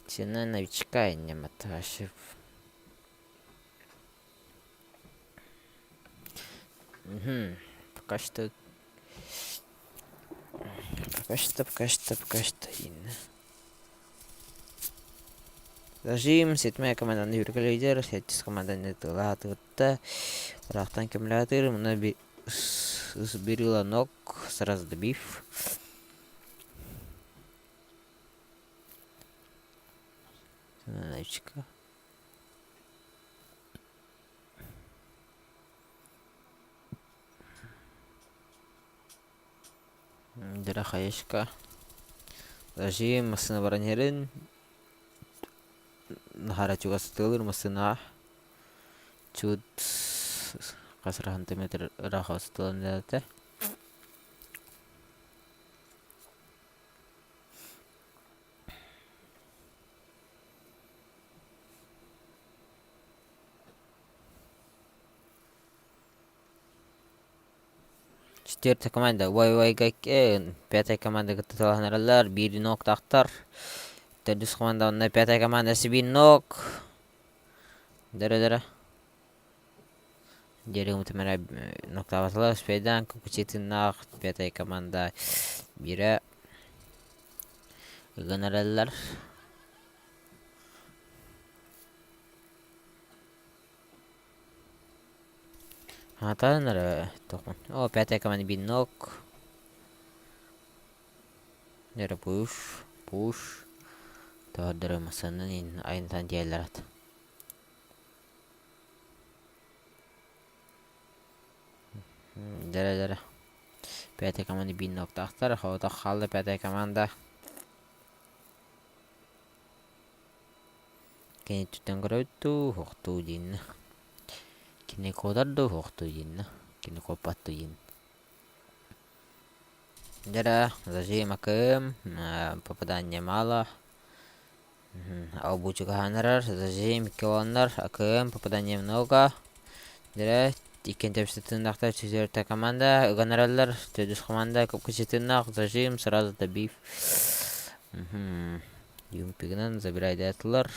Цена новичка иннем Угу. Пока что... Пока что, пока что, пока что инна. Зажим, седьмая команданы үргөлөйдөр, сэттис команданы тылаатыгытта, ыраахтан көмөлөтөр, мына сберила ног, сразу добив. Новичка. Дыра хаешка. Зажим, массыына баран иһэрин. Наһара чугас ытыалыыр массыынаҕа. Чуть хас эрэ сантиметр ыраах ытылан этэ. Четвертая команда ВВГК, пятая команда кытта талаһынараллар, биир ноктаахтар. Төрдүс команда онно пятая команда Сибинок. Дөрө-дөрө. Диэри мутумара ноктаабатылар успейдаан кучитыннаах пятая команда биирэ ыган эрэллэр. Аатаан эрэ тохун. О, пятая команда Бинок. Дөрө пуш, пуш. Тоһордору массыынан айантан тиэллэр ат. Дөрө-дөрө. Пятая команда Биноктаахтар. Хоото хаалла пятая команда. Кини көрөбүт дуу, суохтуу дииннэ. Кини куотар дуу, суохтуу дииннэ. Кини куоппат дуу диин. Дьэ, зажим АКМ, попадание мало. Албучугаһанарар, зажим икки АКМ, попадание много. Дьэ, иккиэн тэпситиннахтар четвертая команда, ыганараллар, төрдүс команда кыпкычытыннах, зажим, сразу добив. Юмпигынан забирайдаатылар.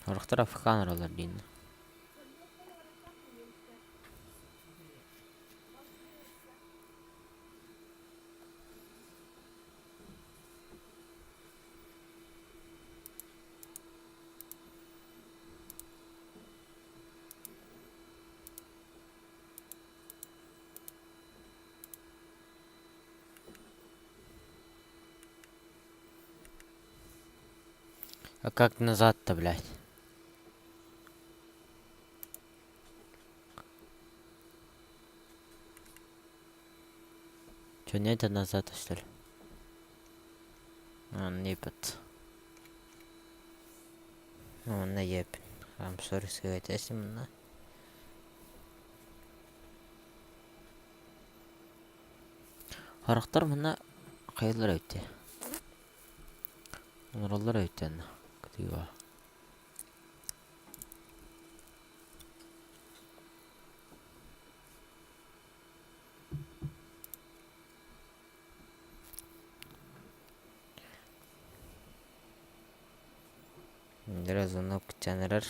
Сорохтор африкан оролор диин. А как назад-то, блядь? Че, нет назад, что ли? А, не под. Онно еппин. I'm sorry сыгайтесим мына. Харахтар мына хайылар өттө. Онороллор өттөн. Кытыыга. Звонок кыччаан эрэр.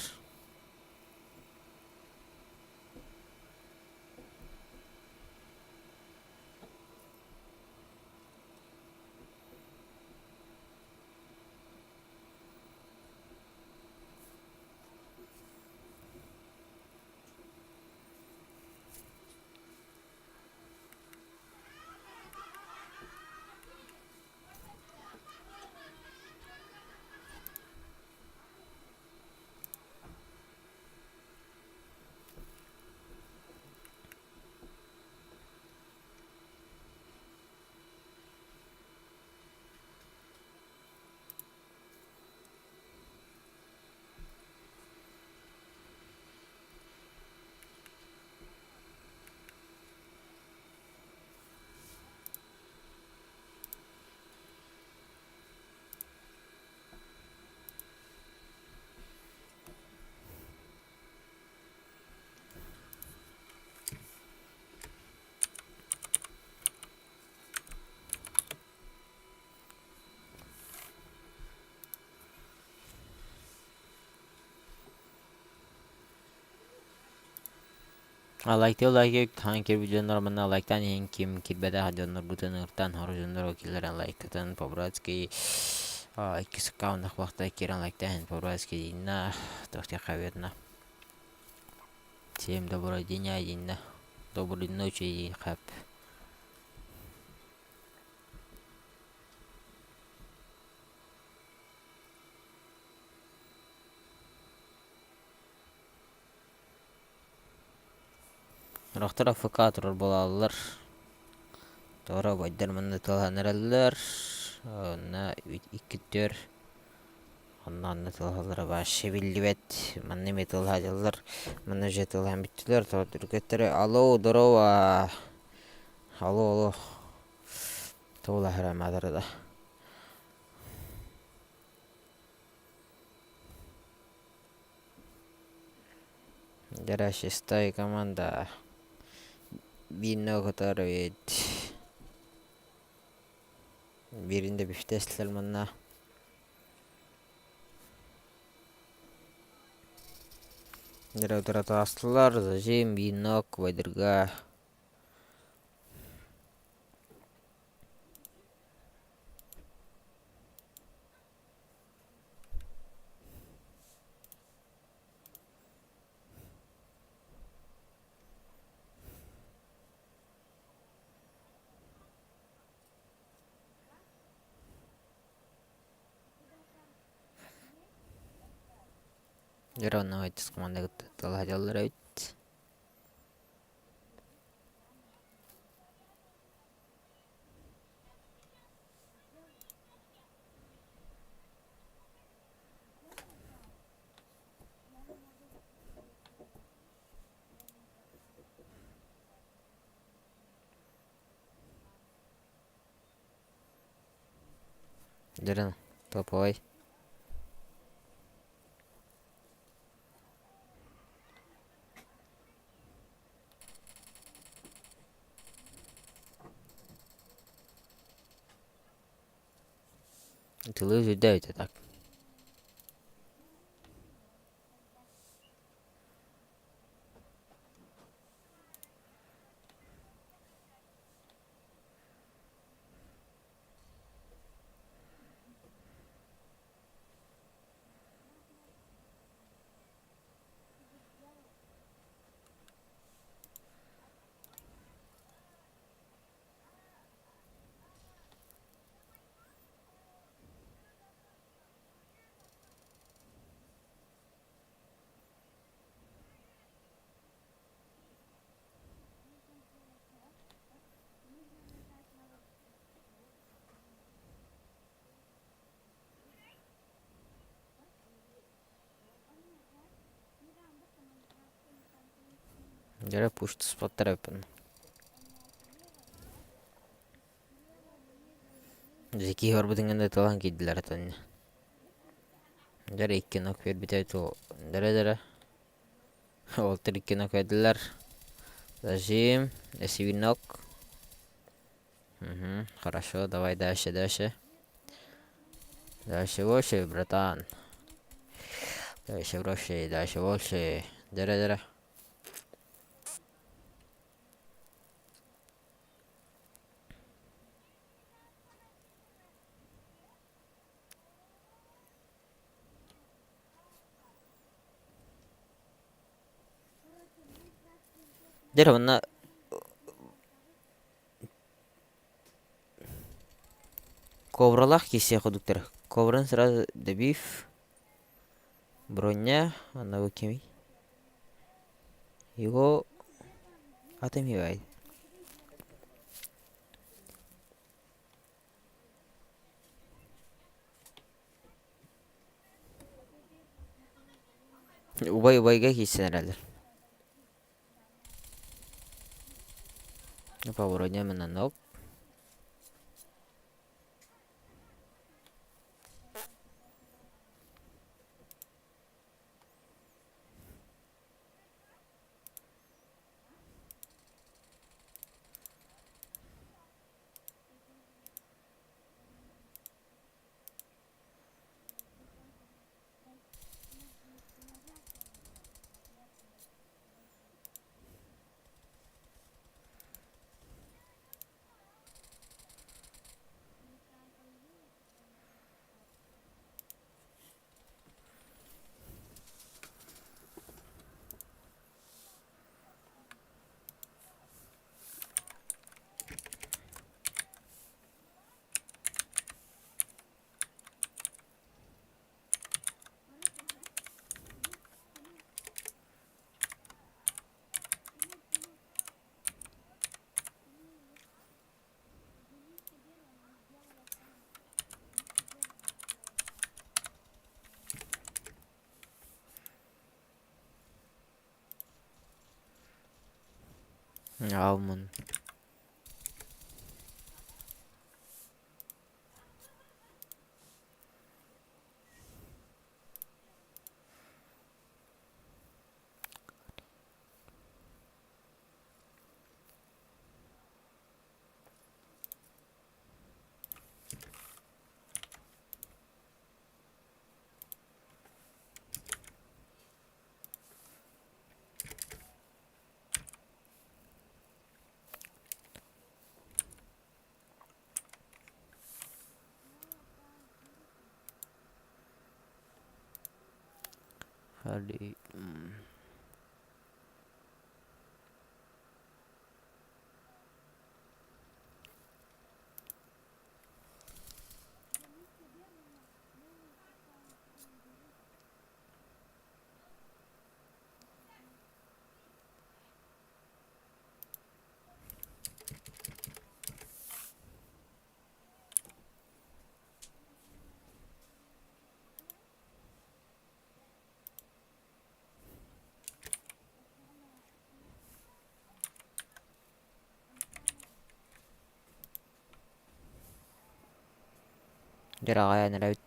Лайктыы лайк хаан киирбит дьоннор манна лайктаан иһин ким киирбэтэх дьонноргутун ыҥыртаан хору дьоннорго киллэрэн лайктатан по-братски иккис аккауннах бахта киирэн лайктаан иһин по-братски диинна туох диэххэ верно. Всем доброго дня диинна. Доброй ночи хэп. Сорохтор АФК турар буолаллар. Тоҕо убайдар манна тыллаһан эрэллэр. Онно икки төр онно онно тыллаһаллара вообще биллибэт. Манна эмиэ тыллаһаллар. Манна уже тыллаһан бүттүлэр. Тоҕо түргэттэрэ алло здорово. Алло, алло. Туолаһыра мадарыда. Дьэ, шестой команда. Биирнэ хотор эбит. Биирин да бүфтеслер манна. Дьэ, утары зажим, винок, вайдырга. Дьэ, онно команда кытта талаһадьаллар эбит. Дөрүн топовай. Тылы үрдээбитэ так. Дьэ пусть споттар эбиппин. Дьэ киһи барбытын гына тылан киирдилэр этэннэ. Дьэ икки нок биэрбитэ дэрэ-дэрэ. Уолтар икки нок биэрдилэр. Зажим, эсивинок. Угу, хорошо, давай дальше, дальше. Дальше больше, братан. Дальше больше, дальше больше. Дэрэ-дэрэ. Дьэ уонна Кобралаах киирсиэх курдуктар. Кобраны сразу добив. Броня, одного кимий? Его отымивай. Убай убайга киирсэн эрэллэр. По броня мананок. Алмын. Поехали. Дьараҕайан эрэбит.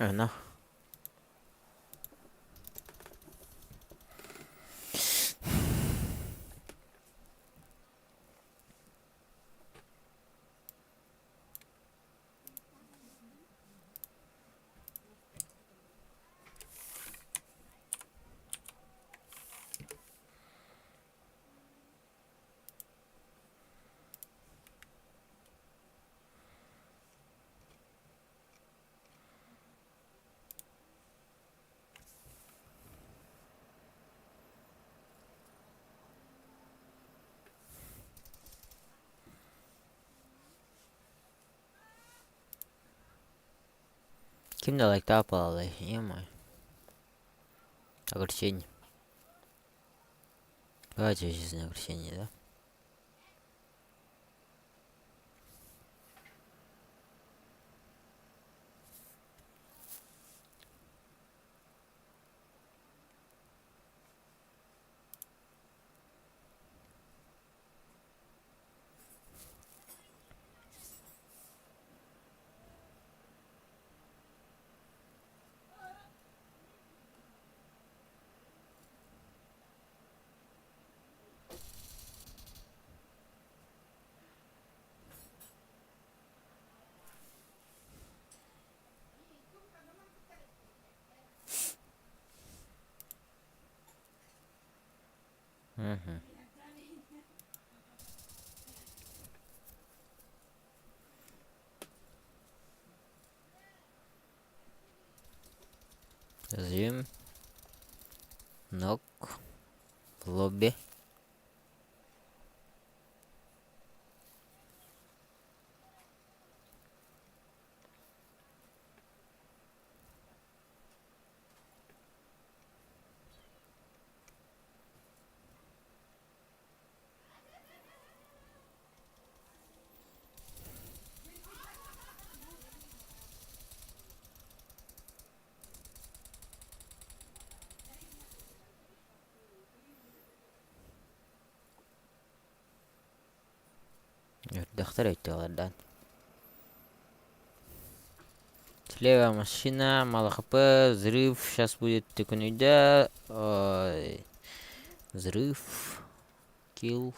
Ана. Ким да лайктаах буолаллай, ё-моё. Огорчение. Давайте жизнь огорчение, да? Мгм. Зим. Нок. В лобби. Үрдэхтэр өйдөөлөрдөөн. Слева машина, мало хп, взрыв, сейчас будет төкүнүйдэ, ой, взрыв, килл,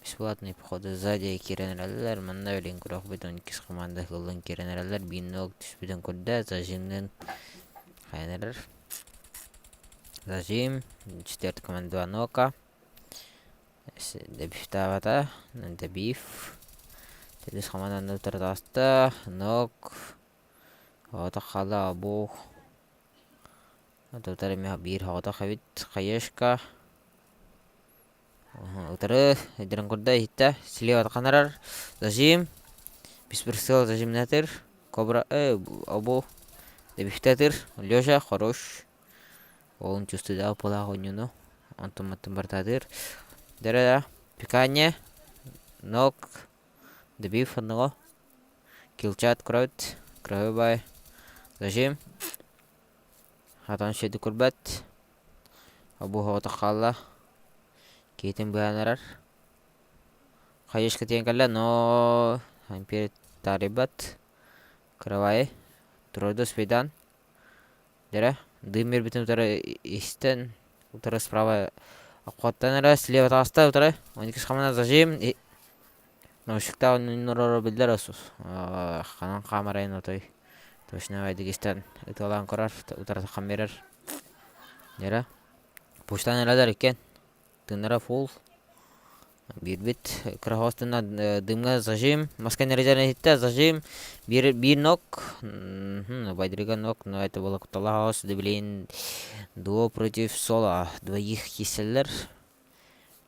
бесплатный походу сзади киирэн эрэллэр, манна билин күрэх иккис команда ыллан киирэн эрэллэр, биир түспүтүн көрдө, зажимнын хайан эрэр. Зажим, четвертая команда два нока. Добивтаабата, добив. Төрдүс хамаананы утары таҕыста. Нок. Оҕото хаала обух. Утары эмиэ биир оҕотох эбит. Хаешка. Утары өйдөрөн курда иһиттэ. Слева ханарар. Зажим. Бесприцел зажимнатыр. Кобра обу. Добивтатыр. Лежа хорош. Уолун чувствуйдаах буолаах оонньууну онтон-мантан барытаатыыр. Дэрэ пикание, ног, добив одного, килчат кроет, кроебай, зажим, хатан шеди курбат, обуһоҕото хаалла, киһитин быһан эрэр. Хаешка тиийэн кэллэ, но империя таарыйбат. Кыравайы Тройду успейдаан Дэрэ дым биэрбитин утары истэн утары справа обходтан эрэ слева таҕыста утары 12 хамана зажим Наушниктаах нороро биллэр ханан хаамарайын отой точно байдык истэн ытыалаан көрөр утары таххан биэрэр Дэрэ пуштан эрэлэр иккиэн Тыыннара фул. Биирбит кыра хоос тыынна дымҥа зажим. Маска нэризэрин иһиттэ зажим. Биир, биир ног. Байдрига ног, но это было кутталаах да блин дуо против соло. Двоих киирсэллэр.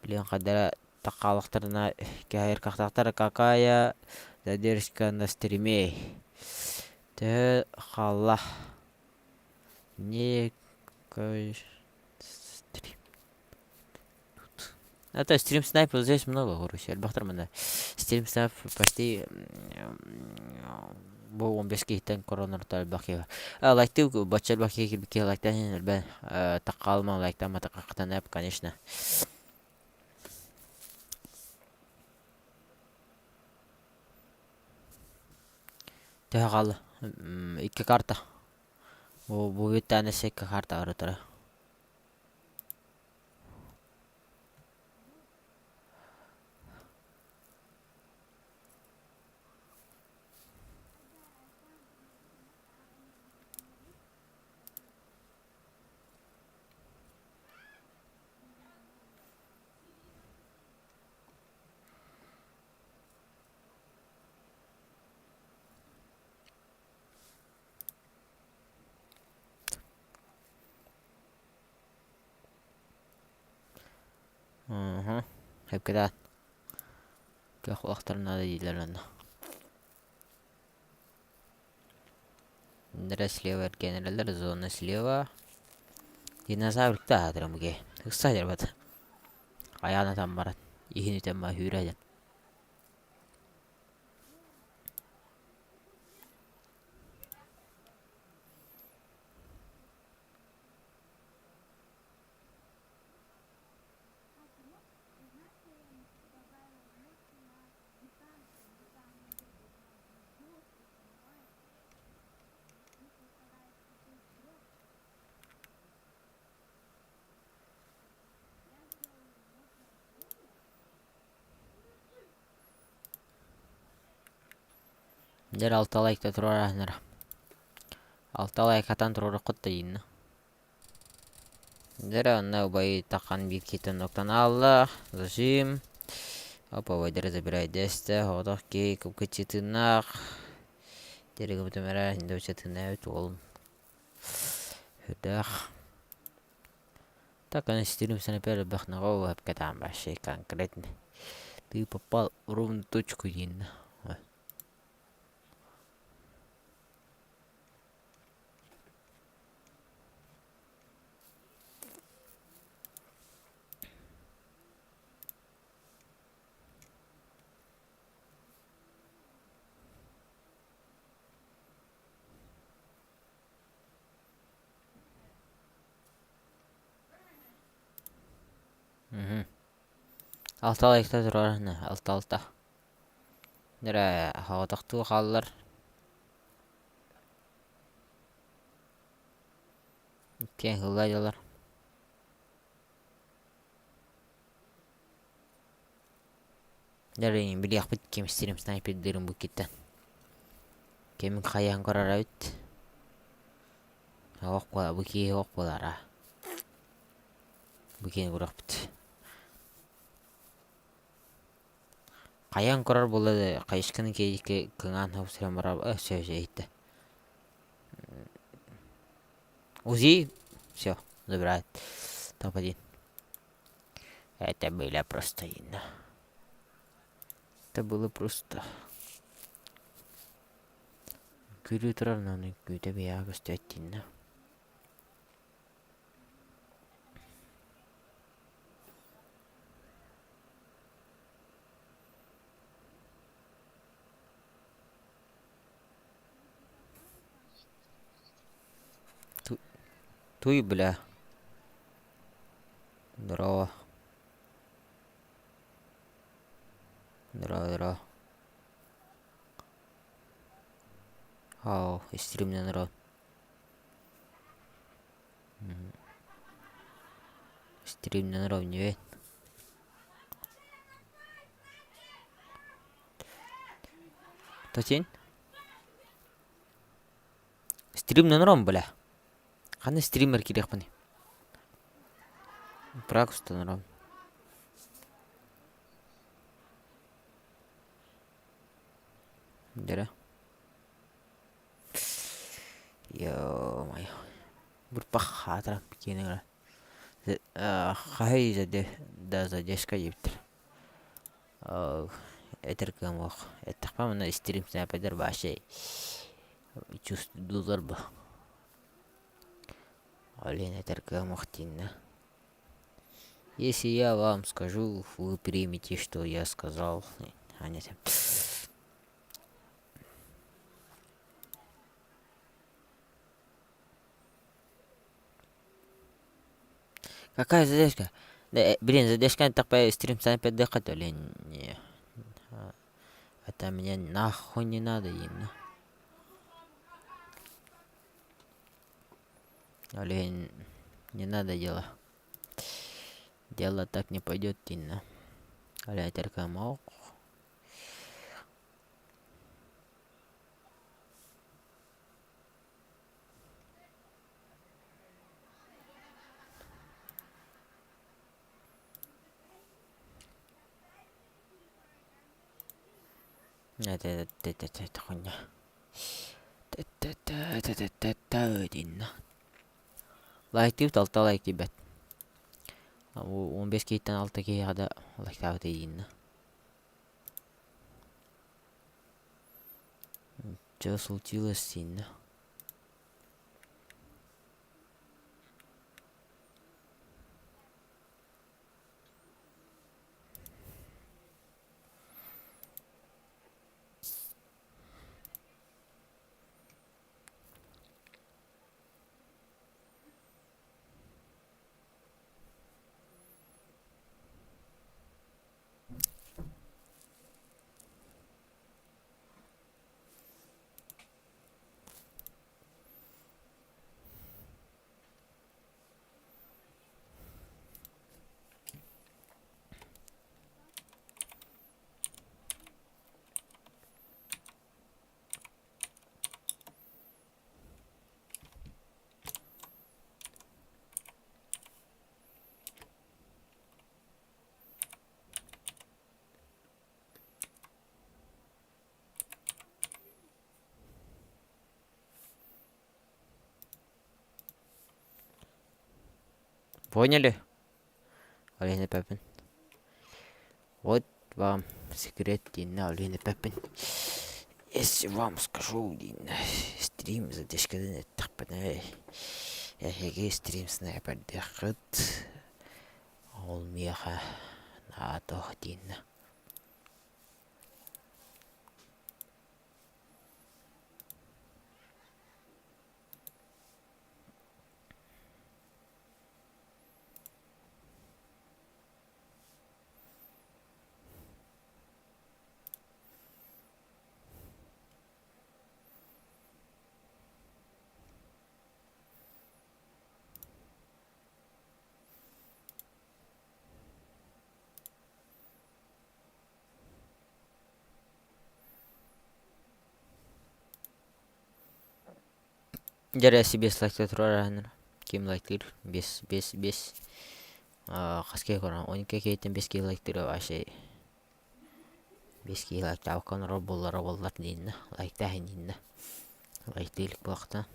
Блин хайдара таххаалахтарына кэһэйэр кахтаахтар какая задержка на стриме. Төһө хаалла? Не стрим. Тут. Это стрим снайпер здесь много, короче. Элбэхтэр манна. Стрим снайп почти бу 15 киһиттэн коронарта элбэх киһи. Лайктыы бачча элбэх киһи киирбит киһи лайктаан иһин элбэх таххаалыма лайктаама таххахтан конечно. Төһө хаалла? Икки карта. Бу бу бүттээн өссө икки карта барытара. Уһу, сөпкө Көх улахтар наада дииллэр онно. Иннэрэ слева эргиэн зона слева. Динозаврик да аатырам ге. Ыкса дьарбат. Хайаан атан баран, иһин үтэн ба хүүрэ дьэн. Дьэр алта лайкта туруораһыннара. Алта лайкатан туруоруккут да ииннэ. Дьэрэ онно убай тахан биир киһиттэн октон аалла. Зажим. Опа убайдары забирай дэстэ. Оҕотох киһи кып-кыччы тыыннаах. Дьэригибитим эрэ индовча тыыннаабыт уолум. Үрдээх. Так, стилем снайпер элбэх наҕа эпкэтаан вообще конкретно. Ты попал в ровную точку диэн. Алта лайкта турар алта алта. Нэрэ соҕотохтуу хааллар. Иккиэн ыллайдылар. Дьэ билиэхпит ким стрим снайпердыырын бу иккиттэн. Кимин хайаан көрөр эбит. Ох бу киһи ох буолара. Бу киһини көрүөхпүт. Хайаан көрөр буолла да хайышканы киһи кыҥаан хапсыйан барар все все иһиттэ. УЗИ все забирает. Топ-1. Это было просто видно. Это было просто. Күлүү турар аны күүтэ бэйэҕэ көстөөт дииннэ. Туй, бля. Здорово. Здорово, здорово. Ау, стримнэн ро. Стримнэн ровневет. Тотин? Стримнэн ром, бля. Ханна стример кириэхпиний? Пракустан ром. Дьэрэ. Ё-моё. Бырпах хаатыран киэнэ хаһый да задержка диэбиттэр. Этэр кыам ох. Эттэхпэ манна стрим снайпердар вообще чувствуйдулар бу. Олен этэр кыам ох дииннэ. Если я вам скажу, вы примете, что я сказал. А нет. Какая задержка? Да, блин, задержка такая стрим снайпердыхха то ли не. Это мне нахуй не надо именно. Блин, не надо дело. Дело так не пойдет, Тина. Аля, мог. Это это это это хуйня. Лайктыыбыт алта лайк тиийбэт. 15 киһиттэн алта киһиэхэ да лайктаабыт ииннэ. Что случилось синна? Поняли? Алина Пеппин. Вот вам секрет дииннэ Алина Пеппин. Если вам скажу дииннэ стрим задержкадан эттэхпинэ эһиги стрим снайпердиэххит ол миэхэ наада дииннэ. Дьэ биэс лайкта турар ким лайктыыр биэс биэс биэс хас киһи көрөн 12 киһиттэн биэс киһи лайктыыра вообще биэс киһи лайктаабакка олорор буоллара буоллар дииннэ лайктааһын дииннэ лайктыы илик буолахтан